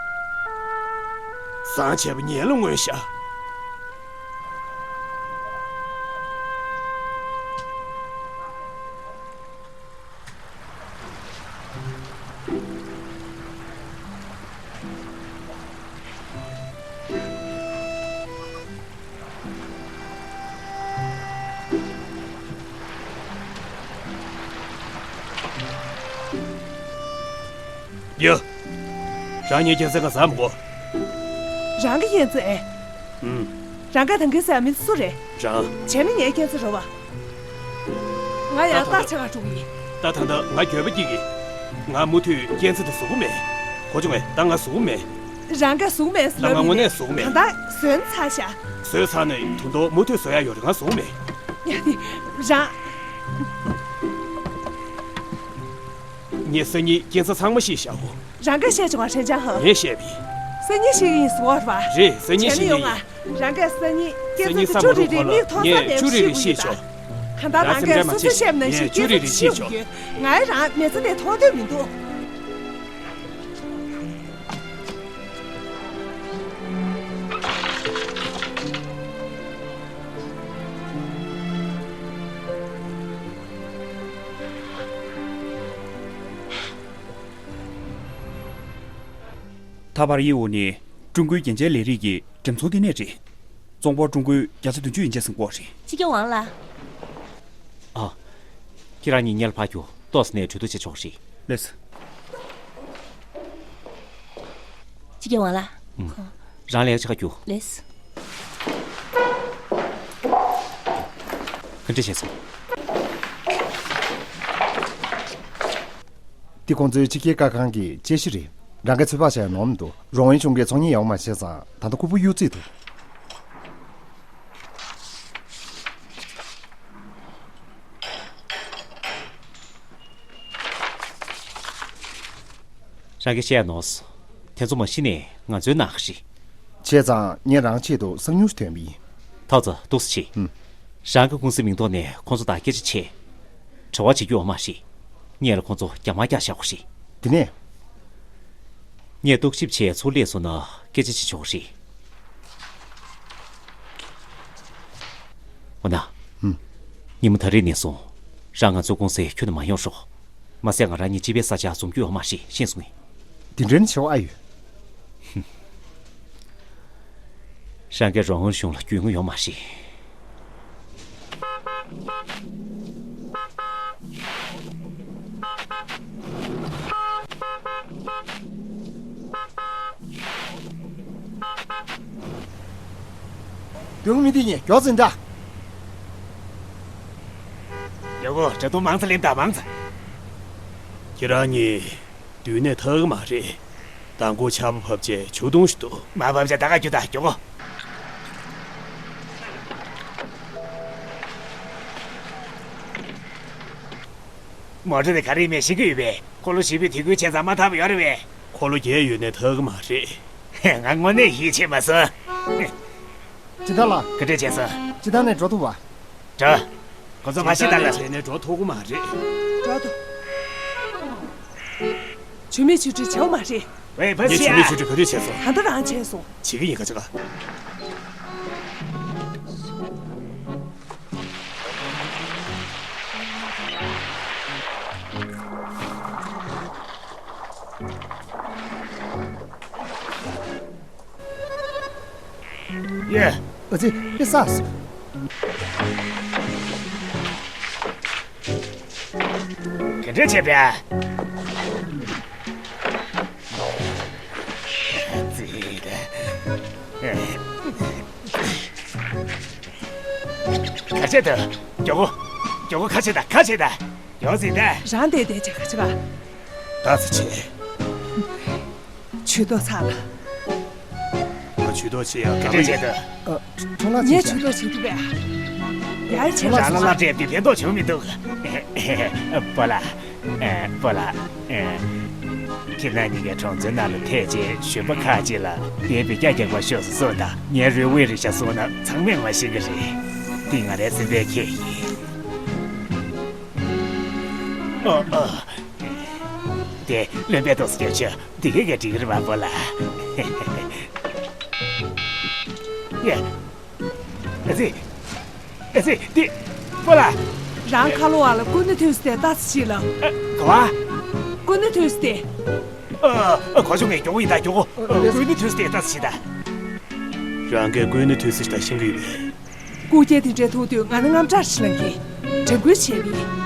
བཟང་བྱས་པ་ངེད་ལ་མངོན་ཤག་ཡ། རང་ཉིད་རྒྱལ་སྲས་ཁ་ཟ་མི་དགོས། རང་གི་ཡན་ཙེ། ཨུམ། རང་ག་དང་གི་ཟ་མི་སུ་རེད། རང་། བྱས་ན་ངའི་རྒྱལ་སྲས་རོ་བ། ང་ཡང་ད་རྟགས་ཆེ་བ་འགྲོ་གི་ཡིན། ད་ད་ད་ང་འགྱོད་པ་སྐྱེ་གི། ང་མུ་མཐུད་རྒྱལ་སྲས་དེ་བཟོ་གི་མེད། གོ་བྱུང་ངས་ད་ང་བཟོ་གི་མེད། རང་ག་བཟོ་གི་མེད་ཟེར་ད་ང་ལབ་དངོས་ཡིན། གནས་བཟོ་གི་མེད། གང་ལྟར་བཟོས་ཚར་ཤག་བཟོས་ཚར་ནས་ད་དུང་མུ་མཐུད་བཟོ་ཡ་ཡོད་རེད། ང་བཟོ་གི་མེད། རང་། ངས་སང་ཉིན་རྐྱེན་རྩ་ཚང་མ་ཤེས་བཞག་གོ། རང་གིས་བཤད་བྱུང་བ་ཧྲེན་ཅང་ཧ། ངས་བཤད་པ་ཡིན། སང་ཉིན་ཤེས་ཀྱི་ཡིན་ཟེར་བ་རེད་པ། རེད། སང་ཉིན་ཤེས་ཀྱི་ཡིན། བྱས་ན་ཡོང་ང་། རང་གིས་སང་ཉིན་སྐད་ཆ་དེ་བཅུ་རེ་རེ་མིག་མཐོང་ས་ནས་བཤད་དགོས་ཡོད་ད། གང་ལྟར་རང་གིས་སོ་སོ་བཤད་ན་ཞིག་སྐད་ཆ་དེ་ཤེས་དགོས་ཡོད། ང་རང་མི་ཚེ་འདི་མཐོང་འདོད་མི་འདུག་ད་ ད་བར་ཡི་འོ་ནི་ཀྲུང་གོའི་རྒྱན་ཆའི་ལས་རིགས་ཀྱི་འགྲེམས་ཚོང་ལྟེ་གནས་རེད། བཙོང་པ་ཀྲུང་གོའི་བརྒྱ་ཆ་བདུན་ཅུ་ཡན་ཆད་ཟིན་གོ་རེད། ཕྱི་རྒྱལ་ཝང་ལགས། ཨ། ཁྱེད་རང་གཉིས་སྔོན་ལ་ཕར་རྒྱུགས། ཏོག་ཙམ་ནས་གྲོས་བསྡུར་བྱེད་ཆོག་རེད། ལགས་སོ། ཕྱི་རྒྱལ་ཝང་ལགས། ཨུམ། རང་ལས་ཀ་ཆེ་ཁ་རྒྱུགས། ལགས་སོ། ག་འདྲ་བྱས་སོང་། འདི་ཁོང་ཚོའི་ཕྱི་རྒྱལ་བཀའ་ཁང་གི་དཔྱད་གཞི་རེད། རང་གིས་ཚོད་དཔག་བྱས་ནོར་མི་འདུག་རོང་ཡིན་ཆུང་གིས་ཚོང་གཉེར་ཡག་པོ་མ་བྱས་ཙང་ད་ལྟ་ཁུ་པུ་གཡུག་རྩིས་འདུག་རང་གིས་བཤད་ནོར་སོང་། དེ་ཚོ་མ་གཞི་ནས་ང་ཚོའི་ནང་གི་རེད། བྱས་ཙང་ངས་རང་ཆེད་དུ་གསང་མྱུལ་ཞིག་ཐོན་པ་ཡིན། ཐོག་ཚོ་འདུག་སེ་བྱེད། ཨུམ། རང་གི་ཀུང་སིའི་མིང་ཐོག་ནས་ཁོང་ཚོ་དང་སྐད་ཆ་བྱེད། བྲེལ་བ་བྱེད་རྒྱུ་ཡོད་མ་རེད། ངས་ལ་ཁོང་ཚོ་རྒྱ་མར་བཀྱག་བཞག་དགོས་རེད། དེ་ནས། ངས་རྟོག་ཞིབ་བྱས་ཚུར་སླེབས་སོང་ན་སྐད་ཆ་བྱེད་ཆོག་གི་རེད། འོ་ན། ཧུམ། ཉིན་མོ་ད་རེས་ནས་བཟུང་། རང་ང་ཚོའི་ཀུང་སིར་ཁྱོན་ནས་མ་ཡོང་རོགས། མ་ཟད་ང་རང་གཉིས་སྤྱི་པའི་ས་ཆ་འཛོམས་རྒྱུ་ཡོད་མ་རེད། ཤེས་སོང་ངས། དེ་འདྲའི་བྱ་བ་ཨ་ཡོད། ཧུམ། རང་གིས་རོང་བོ་གཞུང་ལ་རྒྱུས་མངའ་ཡོད་མ་རེད། སྡོད་མི་དེ་གཉིས་མགྱོགས་ཙམ་ད། ཡ་གོ་དྲ་ཐུང་མང་ཙམ་ལེན་དང་མང་ཙམ། ཁྱེད་རང་གཉིས། མདུན་ནས་ཐར་གི་མ་རེད། མདང་དགོང་ཆར་པ་བབས་རྗེས་ཆུ་དུང་ཞིག་འདུག་མ་བབས་རྗེས་ད་ག་རྒྱུགས་དང་མགྱོགས་གོ། མོ་ཊ་དེ་ག་རེ་ཡིན་མིན་ཤེས་ཀྱི་ཡོད་པས། འཁོར་ལོ་བཞི་པོས་དེ་ཁུལ་བྱས་ཙང་མ་ཐར་བ་ཡོད་རེད་པས། འཁོར་ལོ་བརྒྱད་ཡོད་ནའི་ཐར་གི་མ་རེད། ང་དངོས་གནས་ཡིད་ཆེས་མ་སོང་། ཅི་ད་ལ། ག་འདྲས་བྱས་སོང་། ཅི་ད་ནས་འགྲོ་ཐུབ་བ། འགྲོ། ཁོ་ཚོ་མ་ཤི་ད་ལ། བྱས་ནས་འགྲོ་ཐུབ་ཀྱི་མ་རེད། འགྲོ་ཐུབ། ཆུ་མིག་ཆུ་ཁྲི་བྱེད་མ་རེད། ཝེ་ཕ་ངས་ཆུ་མིག་ཆུ་ཁྲི་ག་དུས་བྱས་སོང་། ད་ལྟ་རང་བྱས་སོང་། བྱེད་ཀྱི་ཡིན་ཁ་ཆེ་ག་ཡེ། ཨ་ཙི། ཨེ་ས་སི། ག་འདྲས་བྱས་པས། ཨ་ཙི། ཁ་ཆེ་ད། མགྱོགས་པོ། མགྱོགས་པོ་ཁ་ཆེ་ད་ཁ་ཆེ་ད། མགྱོགས་ཟིན་ད། རང་བསྡད་བསྡད་བྱས་ཁ་ཆེ་བ། ད་ཚ་ཆེ། ཇུས་གཏོགས་ཚར་ལ། ང་ཇུས་གཏོགས་བྱེད་ཡག་ག་རེ་བྱེད་འདོད། ཨ། ཁྲོ་ལགས་ངས་ཇུས་གཏོགས་བྱེད་ཐུབ་པས། ཡར་བྱེད་ཁྲོ་ལགས་རང་ལ་སློབ་གྲྭའི་དེ་ཕན་ཐོགས་བྱུང་མི་འདུག་སྤོ་ལགས། སྤོ་ལགས། ཁྱེད་རང་གཉིས་ཀས་གྲོང་ཚོའི་ནང་ལ་ཐད་རྗེས་གཞོན་པ་ཁག་ཅིག་ལ་དེའི་བེ་རྒྱ་རྒྱག་པ་ཤོག་ཟེར་གསུངས་དང་། ངའི་རུས་དབྱེ་རེ་བཞག་གསུངས་ན་ཚང་མས་ང་ཤེས་ཀྱི་རེད། འདི་ང་རའི་སེམས་པའི་ཁྱད་ཡིན། ཨོ་ཨོ། དེ་བློན་པོས་ཏོག་ཙམ་སྐྱོན་བརྗོད་འདི་གས་གས་འགྲིག་གི་རེད་པ་སྤོ་ལགས། ཡ། ཨ་ཙི། ཨ་ཙི། འདི། སྤོ་ལགས། རང་ཁ་ལོ་བ་ལ་ཀུན་ནས་ཐོས་སི་དེ་ལྟ་ཙི་ཞིག་ལ། ཨ། ག་བ། ཀུན་ནས་ཐོས་སི་དེ། ཨ། ཨ། གོ་བྱུང་ངས་མགྱོགས་པོ་ཡིན་ད་མགྱོགས་པོ། ཨ། ཀུན་ནས་ཐོས་སི་དེ་ལྟ་ཙི་ཞིག་ད། རང་གིས་ཀུན་ནས་ཐོས་སི་ཞིག་ད་ཤེས་ཀྱི་ཡོད་པས། སྐུ་སྐྱེ་དེ་འདྲའི་ཐུག་དུས་ང་ནི་དངངས་སྐྲག་ཞིག་ལངས་ཀྱིས། དྲན་སྐུལ་བྱས་པས།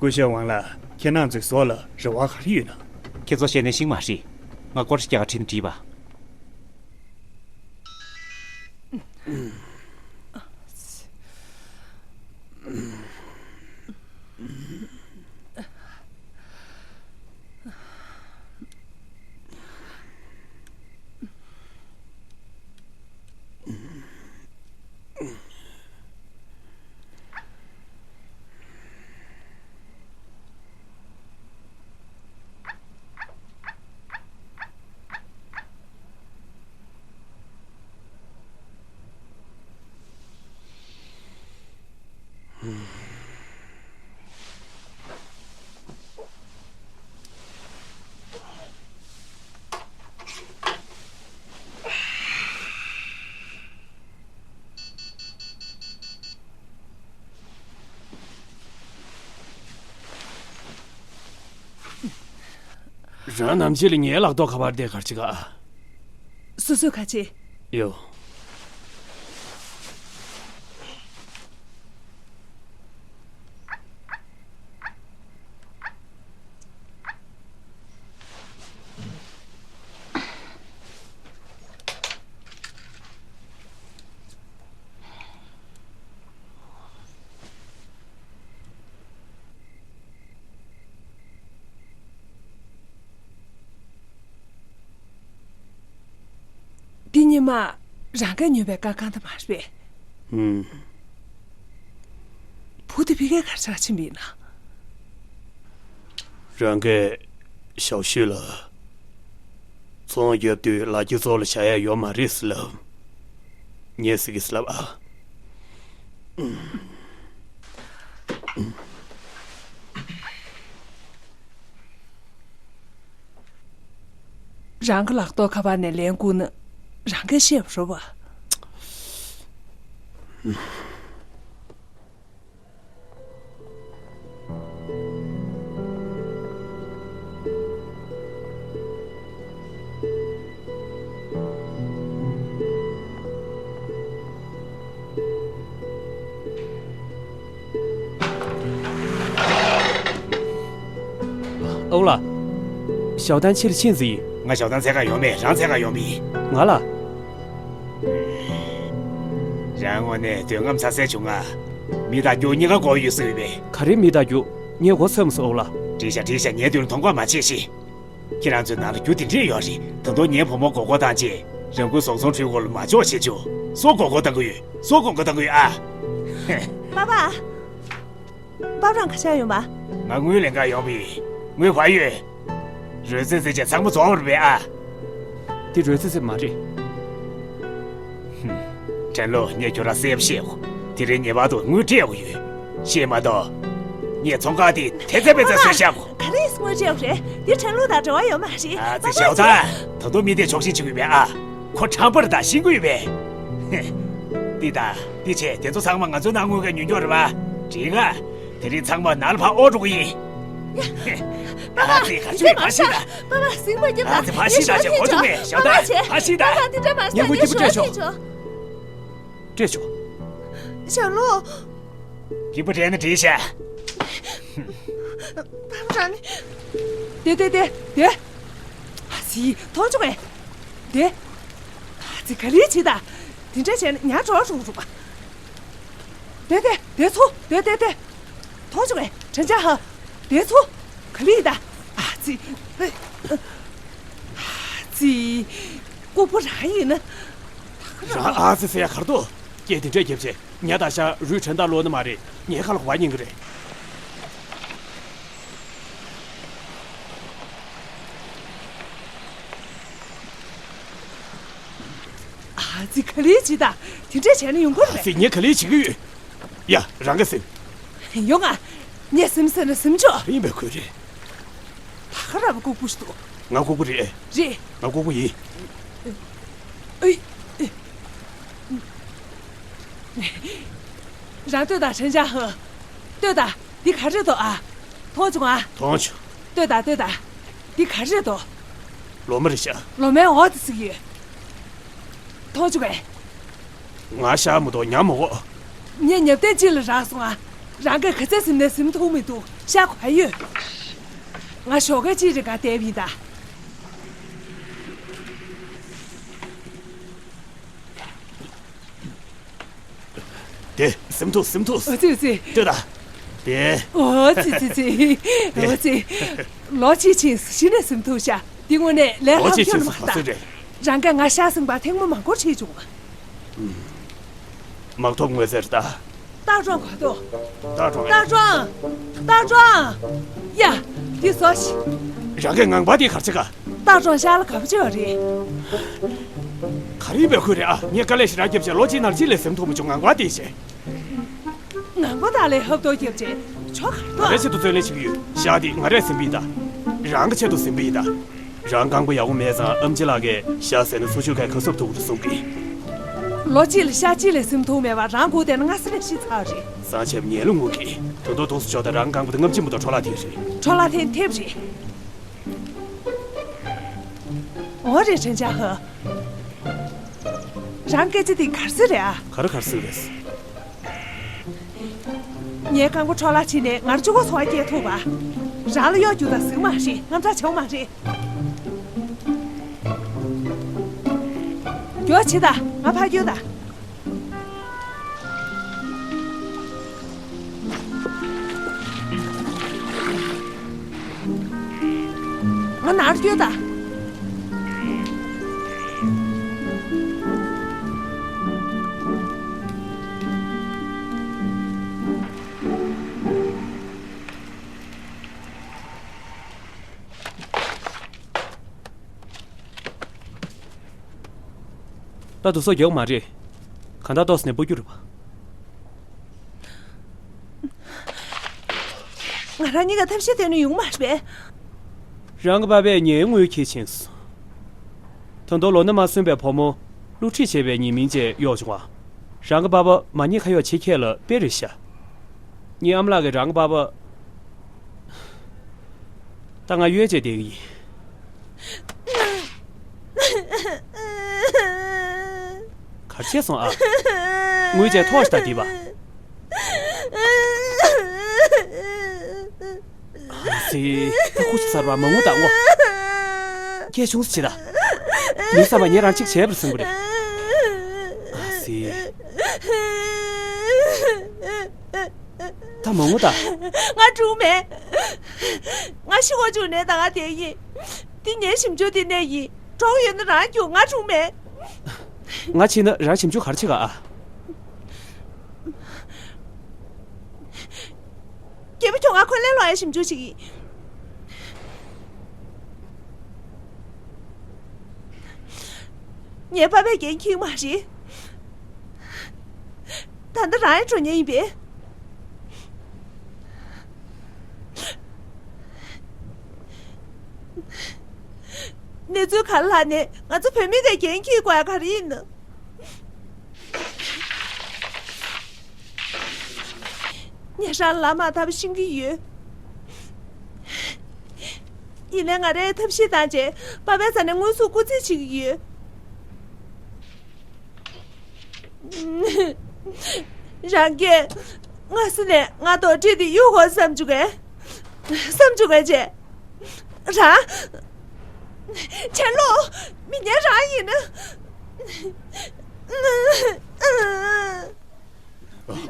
སྐུ་ཞབས་ཝང་ལགས། ཁྱེད་རང་ཚོའི་ཟོག་ལ་རེ་བ་ག་རེ་ཡོད་ན། ཁྱེད་ཚོ་བཤད་ནས་ཤེས་མ་རེད། ང་སྐོར་ར་རྒྱག་ག་ཁྲིད་ན་འགྲིག་པ། རང་ནམ་ཕྱེད་ལ་ངའི་ལག་ཐོག་ཁ་པར་དེ་གར་ཅི་ག། སོ་སོའི་ཁ་ཆེ། ཡོ། འདི་ཉི་མ་རང་གིས་ཉོས་པའི་ཀ་ཁང་དེ་མ་རེད་པས། ཧུམ། བུ་དེ་ཕ་གིར་ག་རེ་བྱེད་ཕྱིན་པ་ཡིན་ན། རང་གིས་ཞའོ་ཤུས་ལ། ཚོང་རྒྱབ་དུས་ལག་ཁྱེར་ཚོགས་ལ་བཞག་ཡ་ཡོད་མ་རེད་ཟེར་ལབ། ངས་ཟེར་གི་ཟེར་ལབ་ཨ། རང་གི་ལག་ཐོག་ཁ་པར་ནས་ལན་བསྐུར་ན་རང་གིས་ཤེས་པ་རེད་པ། ཨོ་ལ། ཞའོ་ཏན་ཕྱིར་ཕྱིན་ཟིག་ང་ཞའོ་ཏན་འཚོལ་ག་ཡོང་མེད། རང་འཚོལ་ག་ཡོང་པ་ཡིན། ང་ལ། རང་དངོས་གནས་འདོད་རྔམ་ཚ་ས་བྱུང་ང་། མི་དང་རྒྱུ་གཉིས་ཀ་མགོ་གཡོགས་སྲིད་པས། ག་རེ་མི་དང་རྒྱུ། ངས་མགོ་ཚོས་མ་སོང་ཨོ་ལ། འགྲིག་ཤག་འགྲིག་ཤག་ངས་དོན་མཐོང་ག་མ་བྱེད་ཤིག་ཁྱེད་རང་ཚོའི་ནང་ལ་རྒྱུ་དེ་འདྲས་ཡོད་རེད། ད་དུང་ངའི་བུ་མོ་མགོ་སྐོར་བཏང་རྗེས་རང་ཁུལ་བཟོ་ཚོང་ཁྲོད་སྐོར་ལ་མ་ཆོག་ཤེས་བྱུང་། སུ་མགོ་སྐོར་བཏང་གི་ཡོད། སུ་མགོ་སྐོར་བཏང་གི་ཡོད་ཨ། པ་པ། པ་པ་རང་ག་ཤ་ཡོང་པ། ང་དངུལ་ལེན་ག་ཡོང་པ་ཡིན། དངུལ་བ་ཡོད། རོལ་རྩེད་རྩེད་བྱས་ཚང་མ་རྫོགས་པ་རེད་པས་ཨ། འདི་རོལ་རྩེད་རྩེད་མ་རེད། ཧུམ། ཁྲེན་ལོ་ངས་ཁྱོད་རང་གསལ་པོ་བཤད་གོ། དེ་རིང་ངེས་པར་དུ་དངུལ་སྤྲད་དགོས་ཡོད། ཤེས་མ་གཏོགས། ངས་ཚོང་ཁང་དེ་དེ་ཚད་པའི་ཚད་བཟོས་བཞག་གོ། ག་རེ་དངུལ་སྤྲད་དགོས་རེད། འདི་ཁྲེན་ལོ་དང་འབྲེལ་བ་ཡོད་མ་རེད། ཨ་ཙི་ཞའོ་ཐང་། ད་དུང་མི་དེ་ཆོག་ཤེས་བྱེད་དགོས་པས་ཨ། ཁོ་ཁྲམ་པ་རེད་ད་ཤེས་ཀྱི་ཡོད་པས། འདི་ད་འདི་བྱས་དེ་ཚོ་ཚང་མ་ང་ཚོའི་ནང་དངུལ་ག་ཉོས་ཀྱོག་རེད་པ། འགྲིག་ག། དེ་རིང་ཚང་མ་ནང་ལ་ཕར་དབོར་འགྲོ་གི་ཡིན། ཨ་ཙི་ག་ཚོད་ཕར་ཤི་ད། པ་པ་སེམས་པ་སྐྱིད་པ། ཨ་ཙི་ཕར་ཤི་ད་ཞེས་གོ་བྱུང་བས་ཞའོ་ཐང་ཕར་ཤི་ད། པ་པ་འདི་འདྲ་མ་བྱེད། ངས་ཁོ་སྐྱིད་པོ་སྤྲད་ཆོག་སྤྲད་ཆོག་ཞའོ་ལོ། སྐྱིད་པོ་སྤྲད་ན་འགྲིག་ཤག་པ་པ་རང་ནི། དེ་དེ་དེ་དེ། ཨ་ཙི་མཐོང་བྱུང་ངས། དེ། ཨ་ཙི་ག་རེ་བྱེད་ད། དེ་འདྲ་བྱས་ན་ཉར་འགྲོ་རུང་རུང་བ། དེ་དེ་དེ་ཚོ་དེ་དེ་དེ། མཐོང་བྱུང་ངས་ཁྲེན་ཅང་ཧ། དེ་ཚོ་ག་རེ་ཡིན་ད། ཨ་ཙི། ཨ་ཙི། ལྐུགས་པ་རང་ཡིན་ན། ད་ག་རང་རང་ཨ་ཙི་ཟེར་ཡ་གར་འདུག་སྐད་དེ་འདྲས་རྒྱབ་བྱས་ཉ་ད་ཤ་རུས་ཁྲེན་ད་ལོ་ནི་མ་རེད། ངའི་ཁ་ལ་གོ་བ་ཉན་གི་རེད། ཨ་ཙི་ག་ལེ་བྱེད་ད། དེ་འདྲས་བྱས་ན་ཡོང་གི་རེད། ཨ་ཙི་ངས་ག་ལེ་བྱེད་ཀྱི་ཡོད། ཡ་རང་ག་ཟིན། ཡོང་ང་། ངས་ཟིན་ཟེར་ན་ཟིན་ཆོག་ཡིན་པའི་ཁུལ་རེད། ད་ག་ར་བ་ལྐུགས་པོ་ཞིག་འདུག་ང་ལྐུགས་པོ་རེད། རེད། ང་ལྐུགས་པོ་ཡིན། ཨེ། རང་ལྟོས་དང་ཁྲེན་ཅང་ཧུ། ལྟོས་དང་འདི་ག་རེ་འདུག་ཨ། མཐོང་བྱུང་ཨ། མཐོང་བྱུང་། ལྟོས་དང་ལྟོས་དང་། འདི་ག་རེ་འདུག་ལོ་མ་རེད་ཤག་ལོ་མའི་འོག་ཏུ་ཟིག་ཡོད། མཐོང་བྱུང་ངས། ང་ཤ་མི་འདུག་ཉ་མི་དགོས། ངས་ཉབ་ཐེངས་གཅིག་ལ་རག་སོང་ཨ། རང་གིས་ག་ཚད་ཟིན་ནས་ཟིན་ཐུབ་མི་འདུག་ཤ་ག་ཡོད། ང་ཞོགས་ཀས་གཅིག་རེ་ག་བསྡད་པ་ཡིན་ད། དེ་ཟིན་ཐུབ་ཟིན་ཐུབ། ཨ་ཙི་ཨ་ཙི། ལྟོས་དང་། དེ། ཨོ་ཙི་ཙི་ཙི། ཨོ་ཙི། ལོ་གཅིག་ཕྱིན་གཞི་ནས་ཟིན་ཐུབ་ཤག་འདི་དངོས་གནས་ལས་ལོ་སླ་གཅིག་ཤོས་ཕྱིན་མ་ཟིན་ག་ཚོད་རེད། རང་གིས་ང་ཤ་ཟིན་པ་ཐེངས་མ་མང་པོར་བྱེད་བྱུང་། མ་ཐོབ་དངོས་ཟེར་ད། སྟག་གྲོང་ག་དོ། སྟག་གྲོང་། སྟག་གྲོང་། སྟག་གྲོང་། ཡ། འདི་ཟོ་ཤིག་རང་གིས་ངང་པ་དེ་གར་ཆེ་ག་སྟག་གྲོང་ཤར་ལ་ག་པར་བྱེད་པ་རེད། ག་རེ་ཡིན་པའི་ཁུལ་རེད་ཨ། ངས་དཀའ་ལས་ཞེ་དྲག་བརྒྱབ་བྱས་ལོ་གཅིག་ནང་གཅིག་ལས་ཟིན་ཐུབ་མ་བྱུང་ངང་པ་དེ་བྱས། ངང་པ་དག་ལས་ཧབ་ཐོབ་བརྒྱབ་བྱས་ཆོག་ག་ང་རའི་ཆེད་དུ་བརྩོན་ལེན་བྱེད་ཀྱི་ཡོད། ཤ་དེ་ང་རས་ཟིན་པ་ཡིན་ད། རང་གི་ཆེད་དུ་ཟིན་པ་ཡིན་ད། རང་རྐང་པ་ཡག་པོ་མེད་ཙང་ཨམ་ཆི་ལགས་ཀྱིས་ཤ་ཟས་ན་སོ་ཤུ་གས་ག་སོབ་ཐུབ་རེད་གསུང་གི། ལོ་གཅིག་ལ་ཤ་གཅིག་ལས་ཟིན་ཐུབ་མེད་པ་རང་སྒུག་བསྡད་ན་སྔ་ས་ནས་ཤི་ཚར་རེད། སང་ཕྱེད་ཉལ་ལུགས་ངུ་གི། ད་དུང་ཐུགས་སུ་ཆུད་ད་རང་རྐང་པ་དེ་ལྔ་བཅུ་མ་གཏོགས་འཕྲོ་བརླག་ཐེབས་རེད། འཕྲོ་བརླག་ཐེབས་ཐེབས་རེད། འོ་རེད་དྲན་ཆ་ཧ། རང་སྐད་ཆ་འདི་གར་སེ་རེད་ཨ། ག་རེ་གར་སེ་རེད། ངའི་རྐང་པ་འཕྲོ་བརླག་བྱས་ནས་ངར་གཅིག་པོ་འཚོ་བ་སྐྱེལ་ཐུབ་པ། རང་ལ་གཡོག་རྒྱུག་དང་ཟིན་མ་རེད། དངངས་སྐྲག་བྱེད་མ་རེད། མགྱོགས་བྱེད་ད། ང་ཕར་སྐྱོད་ད། ང་ནར་སྐྱོད་ད། ད་དུ་སོ་རྒྱག་མ་རེད། གང་ལྟར་ཏོག་ཙམ་ནས་སྤོ་རྒྱུ་རེད་པ། ང་རང་གཉིས་ཀ་ཐབས་ཤེས་བཏོན་ན་ཡོང་མ་རེད་པས། རང་གི་པ་ཕས་ངའི་དངུལ་ཁྱེར་ཕྱིན་སོང་། ད་དུང་ལོ་ན་མ་སོན་པའི་བུ་མོ་སློབ་ཁྲིད་བྱེད་པའི་ཉེས་མིང་བཅས་གཡོག་བྱུང་བ། རང་གི་པ་ཕ་མ་ཉེས་ཁ་གཡོག་བྱེད་མཁན་ལ་དཔེ་རེད་ཤག་ངའི་ཨ་མ་ལགས་ཀྱིས་རང་གི་པ་ཕ། ད་ང་གཡོལ་བྱས་བསྡད་ཀྱི་ཡིན། གར་ཆས་སོང་ཨ། དངུལ་ཆས་ཐོག་ཤི་ད་དེ་བ། ཨ་ཙི། ད་ཁུ་ཤི་ཚར་བ་མ་ངུ་ད་ངོ་། སྐད་ཆུང་ཙི་བྱེད་ད། མི་བསམ་པ་ངས་རང་གཅིག་བྱས་པར་སེམས་པ་རེད། ཨ་ཙི། ད་མ་ངུ་ད། ང་གྲུང་མེད། ང་ཤི་གོ་བཅུག་ནས་ད་ང་དེ་ཡིན། འདི་ངའི་ཞིབ་འཇུག་དེ་ནས་ཡིན། གྲོགས་ཡོད་ན་རང་རྒྱུག་ང་གྲུང་མེད། ང་ཕྱིན་ན་རང་ཞིབ་འཇུག་ག་རེ་བྱེད་ག་ཨ། རྒྱལ་པོ་ཁྱོད་ང་འཁོན་ལན་སློག་ཡ་ཞིབ་འཇུག་ཞིག་ཡིན། ངའི་པ་ཕས་འགན་འཁྱེར་མ་རེད། ད་ལྟ་རང་ཡང་འགྲོ་མཁན་ཡིན་པས། གནས་ཚུལ་ག་རེ་ལྷག་ནས་ང་ཚོ་བུད་མེད་ཀྱི་འགན་འཁྱེར་དགོས་ཡ་ག་རེ་ཡིན་ནམ། ཉེ་ཞག་ལ་མ་ཐབས་ཤེས་ཀྱི་ཡོད། ཡིན་ནའི་ང་རའི་ཐབས་ཤེས་བཏང་རྗེས་པ་ཕའི་རྩ་ནས་དངུལ་གསོག་སྐུ་རྩེད་བྱེད་ཀྱི་ཡོད། རང་གིས་སྔ་ས་ནས་ང་དོ་ཁྲིད་དེ་གཡུག་དགོས་བསམ་བཅུག་གས། བསམ་བཅུག་གས་བྱས། རང་། ཆན་ལོ། མི་ངན་རང་ཡིན།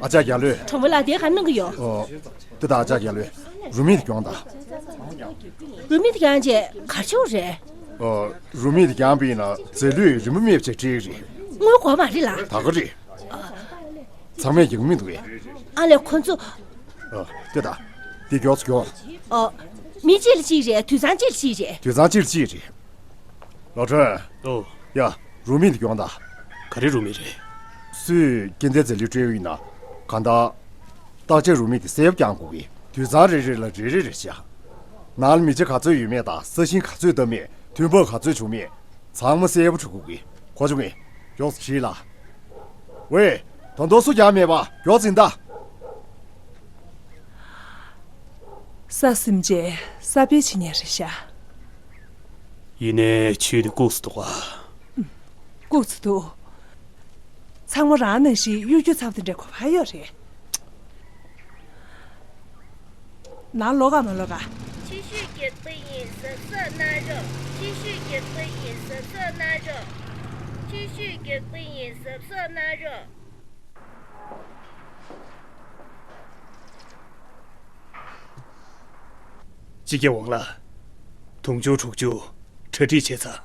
ཨ་ཅག་རྒྱ་ལོས། གྲོང་པ་ལགས་དེ་ག་གནང་གི་ཡོད། ཨོ། དེ་ད་ཨ་ཅག་རྒྱ་ལོས། རུ་མིད་གྱོང་ད། རུ་མིད་གྱོང་རྗེས་གར་ཆོག་རེད། ཨོ། རུ་མིད་གྱོང་པས་ན་རྫས་ལུད་རིན་པོ་མེད་པ་ཅིག་སྤྲད་རེད། དངུལ་དགོས་མ་རེད་ལ། ད་ག་རེད། ཚང་མས་རྒྱག་མི་འདུག་གས། ཨ་ལས་ཁོ་ཚོ། ཨ། དེ་ད། དེ་མགྱོགས་སུ་མགྱོགས། ཨོ། མི་གཅིག་ལ་གཅིག་རེད། དུད་ཚང་གཅིག་ལ་གཅིག་རེད། དུད་ཚང་གཅིག་ལ་གཅིག་རེད། ལོ་ཁྲོན། ཨོ། ཡ། རུ་མི་དེ་མགྱོགས་ད། ག་རེ་རུ་མི་རེད། སུས་སྐྱེ་ལྡན་རྫས་ལུད་སྤྲད་ཡོད་ན། གང་ལྟར། བརྟག་དཔྱད་རུ་མི་དེ་གསལ་པོ་རྒྱག་དགོས་གི། དུད་ཚང་རེ་རེ་ལ་རེ་རེ་རེ་བཞག་ནང་ལ་མི་ཚེ་ག་ཚོད་ཡོད་མེད་དང་ས་ཞིང་ག་ཚོད་བཏབ་མེད། ཐོན་འབབ་ག་ཚོད་བྱུང་མེད། ཚང་མ་གསལ་པོ་འགྲོ་དགོས་གི། གོ་བྱུང་ངས། མགྱོགས་སུ་བྲིས་ལ། ཝེ། ད་དུང་སུ་རྒྱག་མེད་པ་མགྱོགས་ཙིང་ད། ས་སེམས་ཅན་ས་པའི་ཆི་ཉན་རེད་ཤག་ཡིན་ནའི་ཆུའི་དེ་ལྐུགས་སུ་འདུག་ག་ལྐུགས་སུ་འདུག་ཚང་མ་རང་ནང་བཞིན་གཡུག་རྒྱུ་ཚབ་དེ་འདྲ་གོ་བ་ཡོད་རེད། ནང་ལོག་ག་མ་ལོག་ག་ཕྱི་བཤོལ་རྒྱག་པ་ཡིན་གཟབ་གཟབ་གནང་རོགས། ཕྱི་བཤོལ་རྒྱག་པ་ཡིན་གཟབ་གཟབ་གནང་རོགས། ཕྱི་བཤོལ་རྒྱག་པ་ཡིན་གཟབ་གཟབ་གནང་རོགས། སྤྱི་ཁྱབ་ཝང་ལགས། དུང་ཕྱུར་དྲུག་ཅུ་གྲ་སྒྲིག་བྱས་ཚར།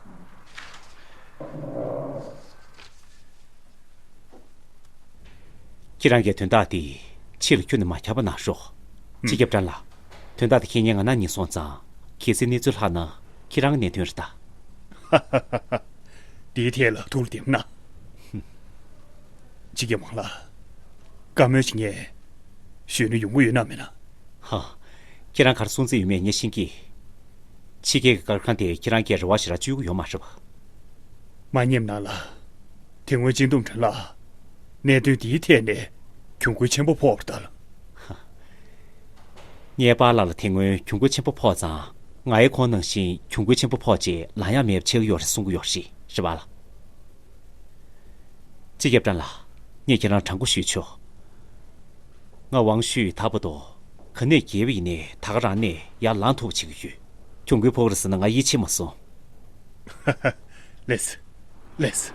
ཁྱེད་རང་གིས་དོན་དག་འདི་ཕྱི་ལ་ཁྱོན་ནས་མ་ཁྱབ་པ་གནང་རོགས། ཨུམ། སྤྱི་ཁྱབ་ཀྲང་ལགས། དོན་དག་འདི་ཁྱེད་ངས་ང་ན་ཉིན་སོང་ཙང་གལ་སྲིད་གནས་ཚུལ་ལྷག་ན་ཁྱེད་རང་གི་གནད་དོན་རེད་ད། འདིའི་ཐད་ལ་ཐུགས་ལ་འདེམས་ན། སྤྱི་ཁྱབ་ཝང་ལགས། བཀའ་མོལ་ཞིག་ངས་ཞུས་ན་ཡོང་གི་ཡོད་ན་མེད་ན། ཧ། ཁྱེད་རང་ག་རེ་གསུང་རྩིས་ཡོད་མེད་ངས་ཤེས་ཀྱི། ཕྱི་རྒྱལ་གྱི་སྒར་ཁང་དེ་ཁྱེད་རང་གིས་རེ་བ་ཞེ་དྲག་བཅོལ་གྱི་ཡོད་མ་རེད་པ། མ་ཉེས་ན་ལ། དེ་སྔོན་སྤྱི་འདོམས་ཁྲོད་ལ། གནད་དོན་འདིའི་ཐད་ནས་གྱོང་གུན་ཆེན་པོ་ཕོག་པ་རེད་ད། ཧ། ངའི་པཱ་ལགས་ལ་དེ་སྔོན་གྱོང་གུན་ཆེན་པོ་ཕོག་ཙང་ ང་ཡི་ཁོང་ནང་བཞིན་གྱོང་གུན་ཆེན་པོ་ཕོག་རྗེས་ལང་ཡག་མེད་པ་ཆགས་ཀྱི་ཡོད་རེད་གསུང་གི་ཡོད་རེད། རེད་པ་ལགས། སྤྱི་ཁྱབ་ཀྲང་ལགས། ངས་ཁྱེད་རང་དྲང་པོ་ཞུས་ཆོག་ང་ཝང་ཤུས་ད་བར་དུ་ག་ནས་བརྒལ་བ་ཡིན་ནའི་ད་ག་རང་ནས་ཡར་ལངས་ཐུབ་པ་བྱེད་ཀྱི་ཡོད། གྱོང་གུན་ཕོག་རེད་ཟེར་ན་ང་ཡིད་ཆེས་མ་སོང་། ལེས། ལེས།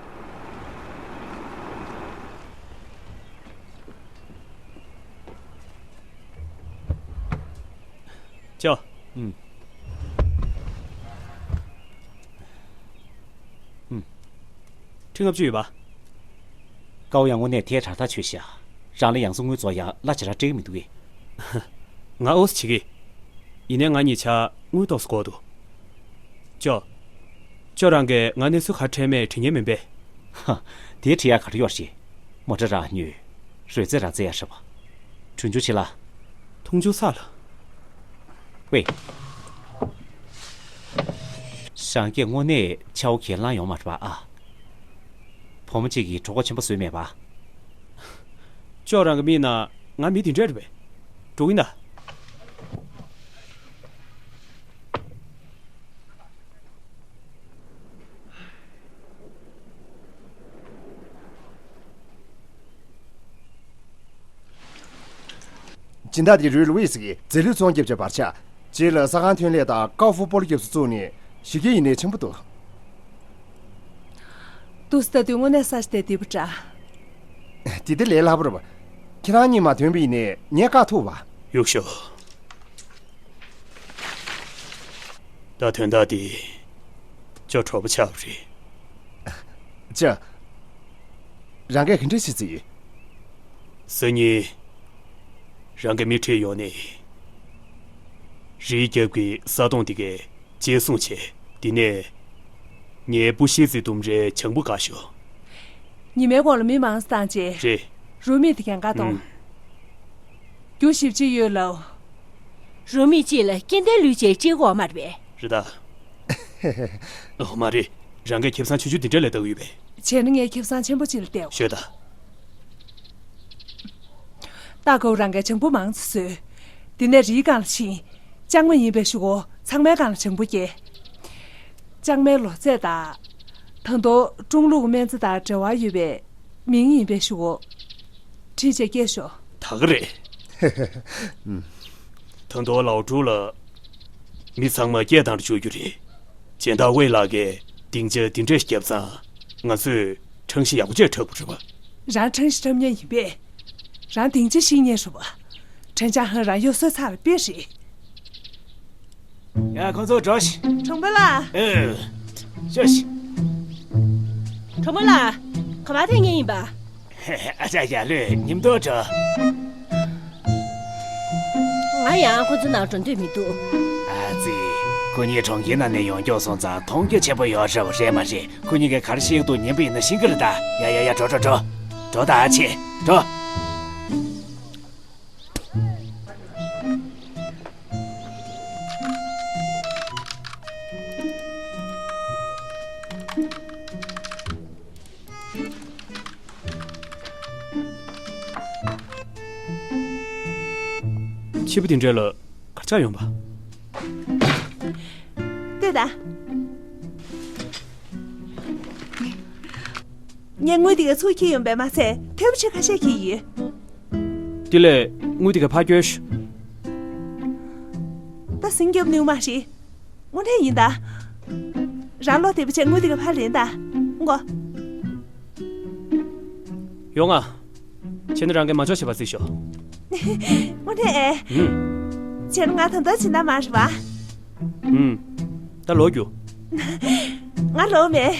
ཅོ། ཨུམ། ཨུམ། ཁྲི་ལྔ་བཅུ་ཡོད་པ། ཀའོ་ཡང་དངོས་གནས་ཐལ་དྲགས་ཐག་ཆོད་ཤག་རང་ལ་ཡང་སེ་དངུལ་རྫོགས་ཡག་གླ་ཇེ་དྲག་སྤྲད་ཀྱི་མི་འདུག་གས། ང་ཨོ་སི་བྱེད་ཀྱི། ཡིན་ནའི་ང་གཉིས་ཆ་དངུལ་ཏོག་ཙམ་དགོས་འདུག་ཅོ། ཅོ་རང་གིས་ང་གནས་ཚུལ་ག་འཕྲད་མེད་དྲི་ཉན་མིན་པས། ཧ། དེ་དྲི་ཡག་ག་རེ་ཡོད་རེད། མོ་ཊ་རག་ཉོས། རོལ་རྩེད་ར་རྩེ་ཡག་རེད་པ། གྲོན་ཆུང་ཆེ་ལ། མཐོང་ཆུང་ས་ལ། ཝེ། རང་སྐད་དངོས་གནས་ཆའོ་ཁས་བླངས་ཡོང་མ་རེད་པ་ཨ། བུ་མོ་གཅིག་གིས་གྲོད་ཁོག་ཆེན་པོ་བཟོས་མེད་པ། ཅོ་རང་གི་མིག་ནང་ང་མི་དེ་འདྲ་རེད་པས། འགྲོ་གི་ཡིན་ད། སྦྱིན་བདག་དེ་རུའི་ལུའི་སི་གིས་རྫས་ལུད་ཚོང་རྒྱབ་བྱས་བར་ཆད། རྗེས་ལ་ས་ཁང་ཐོན་ལས་དང་ཀའོ་ཧྥུ་སྤོ་ལོ་རྒྱབ་སུ་བཙུགས་ནས་གཞི་རྒྱ་ཡིན་ནའི་ཆེན་པོ་འདུག་ཏུ་སི་ལྟ་དུས་དངོས་གནས་ས་ཞིག་དེ་བདེ་པོ་འདྲ། དེ་དེ་ལས་སླ་པོ་རེད་པ། ཁྱེད་རང་གཉིས་མ་ཐོན་པ་ཡིན་ནའི་ངས་བཀག་ཐུབ་པ། གཡུག་ཞོག་ད་དོན་དག་འདི་ཅོ་གྲོགས་པོ་ཆགས་པ་རེད། ཅོ། རང་གིས་ག་འདྲ་བྱེད་རྩིས་ཡོད། སང་ཉིན་རང་གི་མི་ཁྲིད་ཡོང་ནས། རིའི་རྒྱབ་ཀྱི་ས་དོང་འདི་གའི་བཅད་བཟུང་བྱས། འདི་ནས་ངའི་བུ་ཤི་ཙི་ལྡུམ་རའི་བྱང་བུ་བཀག་ཤོག་ཉི་མའི་གོང་ལ་མི་མང་ཙམ་བཏང་རྗེས། རེད། རུ་མིག་དེ་གན་ག་གཏོང་། ཨུམ། རྒྱུ་ཞིབ་ཅིག་ཡོད་ལ། རུ་མིག་གཅིག་ལ་སྐྱེ་ལྡན་ལུས་ཅན་གཅིག་འོག་མ་རེད་པས། རེད་ད། ཨོ་མ་རེད། རང་གིས་ཁེ་བཟང་ཆུང་ཆུང་འདི་འདྲ་ལས་བཏང་ཡོད་པས། བྱས་ན་ངས་ཁེ་བཟང་ཆེན་པོ་གཅིག་ལ་བལྟས། ཤོད་ད། ཏཱ་ཀའོ་རང་གིས་བྱང་བུ་མང་ཙམ་བཟོས། དེ་ནས་རིའི་སྒང་ལ་ཕྱིན། ལྕང་མ་ཡིན་པའི་གཞུག་གུ་ཚང་མའི་སྒང་ལ་བྱང་བུ་སྐྱེས། ལྕང་མའི་ལོ་ཚད་དང་། ད་དུང་ཀྲུང་ལུགས་སྨན་རྩྭ་དང་འབྲེལ་བ་ཡོད་པའི་མིང་ཡིན་པའི་གཞུག་གུ་བྲིས་བྱས་སྐྱེལ་ཤོག་ད་ག་རེད། ད་དུང་ལའོ་ཀྲུའུ་ལ་མི་ཚང་མ་སྐད་བཏང་རུ་བཅུག་རྒྱུ་རེད། སྦྱིན་བདག་ཝེ་ལགས་ཀྱིས་སྡིངས་ཆ་འདི་འདྲས་བརྒྱབ་ཙང་ང་ཚོས་ཁྲང་ཤི་ཡག་པོ་བྱས་འཁྲབ་དགོས་རེད་པ། རང་ཁྲང་ཤི་འཁྲབ་མཁན་ཡིན་པས། རང་སྡིངས་ཆ་བཤིག་མཁན་རེད་པ། ཁྲེན་ཅང་ཧན་རང་གཡོ་ཟོལ་ཚ་བ་དཔེ་རེད། ཡ་ཁོང་ཚོ་འགྲོ་ཤིག་གྲོང་པ་ལགས། ཨེ། ཤོད་ཤིག་གྲོང་པ་ལགས། ག་པར་ཐད་མཁན་ཡིན་པ། ཨ་ཅག་ཡ་ལོས་ཉིན་ཐོ་འགྲོ། ང་ཡང་ཁོ་ཚོ་ནང་འགྲོ་འདོད་མི་འདུག་ཨ་ཙི། ཁོ་གཉིས་གྲོང་ཁྱེར་ནང་ནས་ཡོང་མགྱོགས་སོང་ཙང་མཐོང་རྒྱ་ཆེན་པོ་ཡོད་རེད་པ། རེད་མ་རེད། ཁོ་གཉིས་ཀས་ག་རེ་བཤད་ཀྱི་འདུག་ཉན་པ་ཡིན་ན་ཤེས་ཀྱི་རེད་ད། ཡ་ཡ་ཡ། འགྲོ་འགྲོ་འགྲོ། འགྲོ་ད་ཨ་ཅེ། འགྲོ། ཕྱི་པོ་དེ་འདྲ་ལ་གར་ཆགས་ཡོང་པ། ལྟོས་དང་། ངས་དངུལ་དེ་ག་ཚུར་འཁྱེར་ཡོང་པས་མ་ཚད་ཐལ་པོ་ཆེ་ཁ་ཤས་འཁྱེར་ཡོད། དེ་ལས་དངུལ་དེ་ག་ཕར་སྐྱོལ་ཤོག་ད་ཟིང་རྒྱབ་ནུས་མ་རེད། དངོས་གནས་ཡིན་ད། རང་བློ་བདེ་པོ་བྱས་དངུལ་དེ་ག་ཕར་ལེན་ད། མགོ། ཡོང་ང་། བྱས་ན་རང་གིས་མ་འཇོག་བྱེད་པ་གཟིགས་ཤོག་དངོས་གནས་ཨེ། ཨུམ། བྱས་ན་ང་ད་ལྟ་སྦྱིན་བདག་མ་རེད་པ། ཨུམ། ད་ལོག་རྒྱུགས། ང་ལོག་མེད།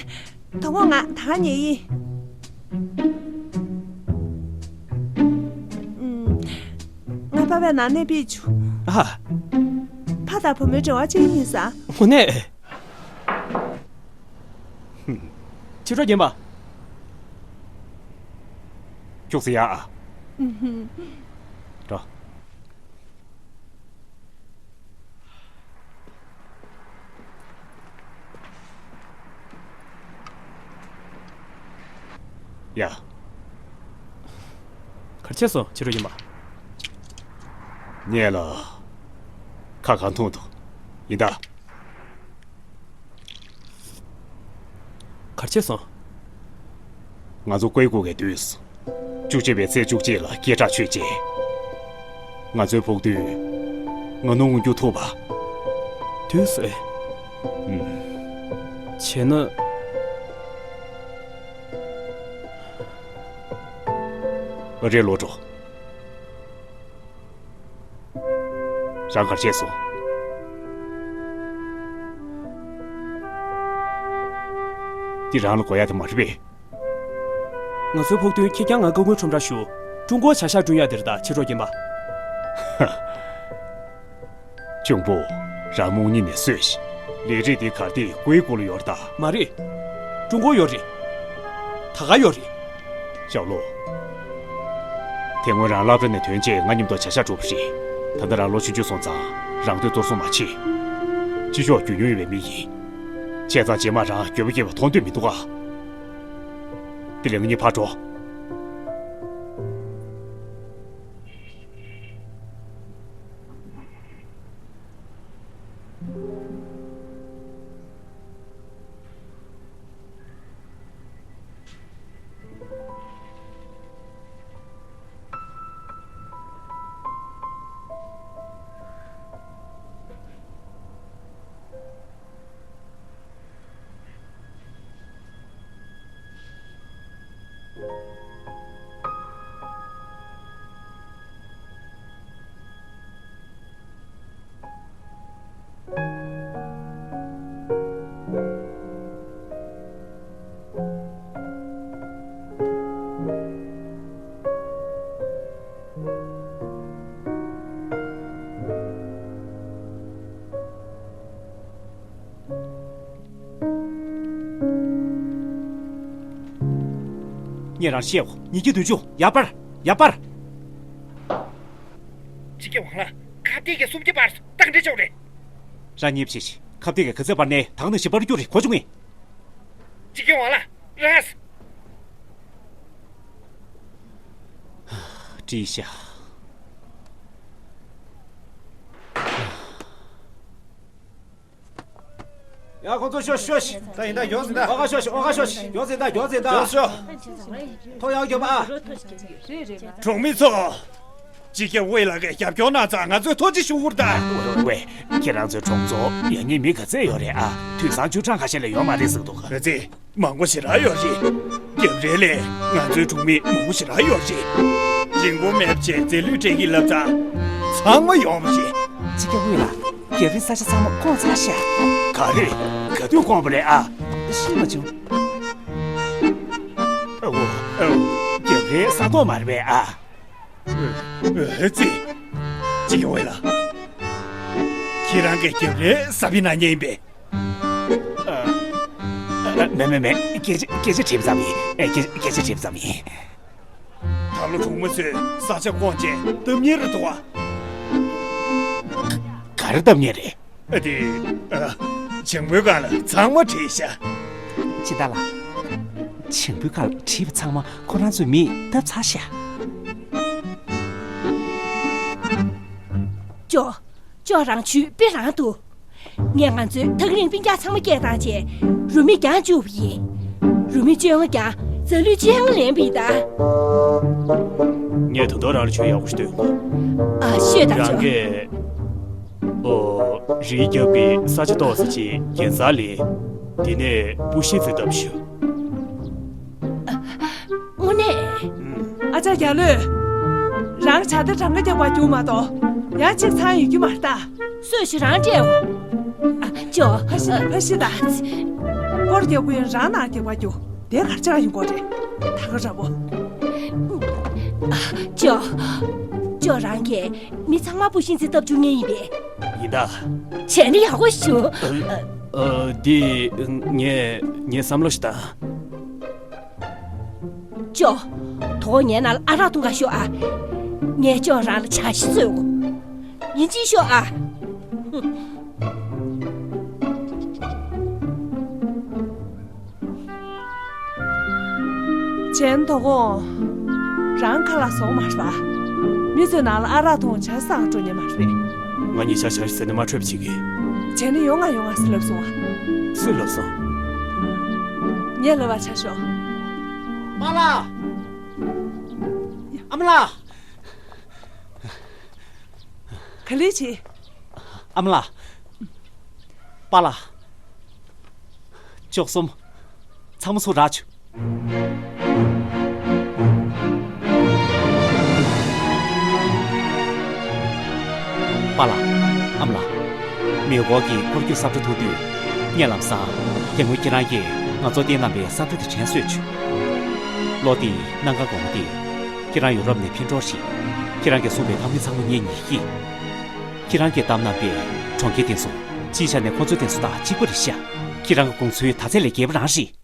དོ་དགོང་ང་ད་ག་ཉལ་ཡིན། ཨུམ། ང་པ་ཕའི་ནང་གནས་སྤོས་བཅུག་ཨ། ཕ་དང་བུ་མོའི་འབྲེལ་བ་ཅིག་ཡིན་ས། དངོས་གནས། ཕྱི་དྲོ་རྒན་པ། ཁྱུག་ཙེ་ཡ་ཨ། འགྲོ། ཡ། ག་རེ་བྱས་སོང་ཕྱི་དྲོ་རྒན་པ། ཉལ་ལ། ཁ་གང་འཐུང་འདུག་ཡིན་ད། ཆེ་སོང་། ང་ཚོ་ཀུའེ་ཀུའུ་གི་དུས་སུ། བཅུ་གཅིག་པའི་ཚེས་བཅུ་གཅིག་ལ་སྐད་གྲགས་ཆོད་རྗེས། ང་ཚོའི་ཕུགས་འདུན་ང་ནུ་མངོན་འགྱུར་ཐུབ་པ། དུས་སུ། ཨུམ། བྱས་ན། རེད། ལོ་གྲོགས། རང་གར་བྱས་སོང་། འདི་རང་ལ་དགོས་ཡ་དེ་མ་རེད་པས། ང་ཚོའི་ཕུགས་འདུན་ཁྱེད་ཀྱང་ང་སྐུ་ངོ་ཁྲོམ་ར་ཞུ། ཀྲུང་གོར་བྱ་གཞག་བསྐྲུན་ཡ་དེ་རེད་ད། ཕྱི་དྲོ་རྒན་པ། ཁྱུང་པོ། རང་རྨོངས་གཉིད་ནས་སོས་ཤིག་ལས་རིགས་འདི་གར་སྟེགས་ཀུའི་ཀུའུ་ལ་ཡོད་རེད་ད། མ་རེད། ཀྲུང་གོར་ཡོད་རེད། ད་ག་ཡོད་རེད། ཞའོ་ལུའུ། དེ་སྔོན་རང་སློབ་གྲྭ་ནས་ཐོན་རྗེས་ང་མཉམ་དུ་བྱ་གཞག་བསྒྲུབས་པ་རེད། ད་ལྟ་རང་ལོ་ཆུང་ཆུང་སོང་ཙང་རང་འདོད་གཏོར་སྲུང་མ་བྱེད། སྤྱི་ཚོགས་རྒྱུས་མྱོང་ཡོད་པའི་མི་ཡིན། བྱས་ཙང་རྗེས་མ་རང་འགྱོད་པ་སྐྱེས་པ་མཐོང་འདོད་མི་འདུག་ག་དེ་ལས་ང་གཉིས་ཕར་འགྲོ། ངས་རང་བཤད་འོ། ཉིས་བརྒྱ་བདུན་ཅུ། ཡར་སྤར། ཡར་སྤར། སྤྱི་ཁྱབ་ཝང་ལགས། ཁ་གཏད་ཀྱི་སུམ་བརྒྱ་སྤར་སོང་། ཏག་འདྲེ་ཅོག་རེད། རང་ཉེས་བྱེད་ཤིག་ཁ་གཏད་ཀྱི་ག་ཚད་སྤར་ནའི་ད་ག་ནང་བཞིན་སྤར་རྒྱུ་རེད། གོ་བྱུང་ངས། སྤྱི་ཁྱབ་ཝང་ལགས། རང་། བཀྲིས་ཤག་ཡ། ཁོང་ཚོ་ཤོག་ཤོག་ཤིག་ད་ཡིན་ད། ཡོང་ཟིན་ད། ཨོ་ཁ་ཤོག་ཤིག་ཨོ་ཁ་ཤོག་ཤིག་ཡོང་ཟིན་ད། ཡོང་ཟིན་ད། ཡོང་ཤོག་ཐོ་ཡག་རྒྱོབ་ཨ། གྲོང་མི་ཚོ། སྤྱི་ཁྱབ་ཝེ་ལགས་ཀྱིས་རྒྱབ་སྐྱོར་གནང་ཙང་ང་ཚོས་ཐུགས་རྗེ་ཞུ་གི་ཡོད་ད། ཝེ་ཝེ། ཁྱེད་རང་ཚོའི་གྲོང་ཚོར་ཡང་སྙིང་མི་ག་ཚད་ཡོད་རེད་ཨ། དུས་སང་བཅུ་གྲངས་ཁ་ཤས་ལས་ཡོད་མ་རེད་ཟེར་འདུག་རེད་ཙེ། མང་པོ་ཞེ་དྲག་ཡོད་རེད། རྒྱབ་རེས་ལས་ང་ཚོའི་གྲོང་མི་མང་པོ་ཞེ་དྲག་ཡོད་རེད། རིན་གོང་མེད་པ་བྱས་རྫས་ལུད་སྤྲད་ཀྱི་ལབ་ཙང་། ཚང་མ་ཡོང་བ་རེད། སྤྱི་ཁྱབ་ཝེ་ལགས། རྒྱབ་རེས་ས་ཆ་ཚང་མ་བསྐོངས་ཚར་ཤག་ག་རེ། ག་དུས་བསྐོངས་པ་རེད་ཨ། ཤེས་མ་བྱུང་། ཨོ། ཨོ། རྒྱབ་རེས་ས་ཐོག་མ་རེད་པས་ཨ། ཨེ་ཙི། སྤྱི་ཁྱབ་ཝེ་ལགས། ཁྱེད་རང་གིས་རྒྱབ་རེས་ཟ་བི་ན་ཉན་ཡིན་པས། ཨ། ཨ། མེད་མེད་མེད། སྐད་ཆ་སྐད་ཆ་དྲིས་པ་ཙམ་ཡིན། ཨེ། སྐད་སྐད་ཆ་དྲིས་པ་ཙམ་ཡིན། ད་ལོ་གྲོང་མི་ཚོས་ས་ཆ་བསྐོངས་རྗེས་སྟབས་ཉེས་རེད་འདུག་ག་ག་རེ་སྟབས་ཉེས་རེད། ཨ། དེ། ཨ། བྱང་བུའི་སྒང་ལ་ཚང་མ་བྲིས་ཤག་སྦྱིན་བདག་ལགས། བྱང་བུའི་སྒང་ལ་བྲིས་པ་ཚང་མ་ཁོ་རང་ཚོའི་མིས་བཏབ་ཚར་ཤག་ཅོ། ཅོ། རང་ཇུས་དཔེ་རང་འདུག་ངས་ང་ཚོའི་ཐག་རིང་སྤུན་ཀྱག་ཚང་མ་སྐད་བཏང་རྗེས་རུ་མི་རྒྱང་བཅུག་པ་ཡིན། རུ་མི་བཅོ་ལྔ་རྒྱང་། རྫ་ལུད་བཅོ་ལྔ་ལེན་པ་ཡིན་ད། ངས་ད་དུང་རང་ལ་ཇུས་ཡག་པོ་ཞིག་སྟོན་དགོས། ཨ། ཤོད་དང་། རང་ཅོ། གིས། ཨོ། རིའི་རྒྱབ་ཀྱི་ས་ཆ་ཏོག་ཙམ་ཅིག་རྒྱན་གསར་ལེན། དེ་ནས་སྤུ་ཤིང་རྩི་བཏབ་ཤོག་དངོས་གནས། ཨ་ཅག་རྒྱ་ལོས། རང་བྱ་དེ་གྲངས་ཀ་རྒྱག་པར་རྒྱུག་མ་གཏོགས་ཡང་གཅིག་ཚང་ཡོད་ཀྱི་མ་རེད་ད། སོས་ཤིག་རང་སྤྲད་འོ། ཨ། ཅོ། ཕ་ཤི་ད། ཕ་ཤི་ད། སྐོར་རྒྱག་དགོས་ཡིན། རང་ནང་རྒྱག་པར་རྒྱུག་དེ་གར་ཅག་ཡོང་གོ་རེད། ད་ག་ར་བོ། ཨ། ཅོ། ཅོ། རང་གིས་མི་ཚང་མ་སྤུ་ཤིང་རྩི་བཏབ་བཅུག་མཁན་ཡིན་པས། ཡིན་ད། བྱས་ན་ཡག་པོ་བྱུང་། ཨ། ཨ། འདི་ངས་ངས་བསམ་བློ་ཞིག་བཏང་། ཅོ། དོ་ངའི་ནང་ལ་ཨ་རག་འཐུང་ག་ཤོག་ཨ། ངས་ཅོ་རང་ལ་ཇ་ཤི་བཟོས་འོ། ཡིན་གཅིག་ཤོག་ཨ། ཅན་དོ་དགོང་། རང་ཁ་ལག་བཟོ་མ་རེད་པ། མི་ཚོའི་ནང་ལ་ཨ་རག་འཐུང་ཇ་ཟ་ག་འགྲོ་མཁན་མ་རེད་པས། ང་གཉིས་ཇ་ཇ་ཟེར་ནས་མ་འཕྲོད་པ་བྱེད་ཀྱི། བྱས་ན་ཡོང་ང་ཡོང་ང་ཟེར་ལབ་སོང་ཨ། སུས་ལབ་སོང་། ངས་ལབ་པ་ཆ་ཤོག་པཱ་ལགས། ཨ་མ་ལགས། ག་ལེ་བྱེད། ཨ་མ་ལགས། པཱ་ལགས། ཅོག་གསུམ། ཚང་མ་ཚུར་རག་བྱོས། པཱ་ལགས། ཨ་མ་ལགས། མེ་འཁོར་གྱི་འཁོར་རྒྱུག་ས་ཁྲ་ཐུག་དུས། ངས་ལམ་སང་དེ་སྔོན་ཁྱེད་རང་གིས་ང་ཚོར་བསྟན་གནང་བའི་ས་ཁྲ་དེ་དྲན་གསོས་བྱོས། ལོ་འདིའི་གནམ་གང་དགོང་མོ་དེ། ཁྱེད་རང་ཡུ་རོབ་ནས་འཕེལ་འགྲོ་རེད། ཁྱེད་རང་གིས་གསུངས་པའི་ཕ་མ་ཚང་མ་ངས་ཉན་གྱི། ཁྱེད་རང་གིས་བདམས་གནང་པའི་གྲོང་ཁྱེར་དེ་ཚོ་སྤྱིའི་ཆ་ནས་ཁོ་ཚོའི་དེ་ཚོ་དང་གཅིག་པ་རེད་ཤག་ཁྱེད་རང་གི་དགོངས་ཚུལ་དག་ཚད་ལས་བརྒལ་བ་རང་རེད།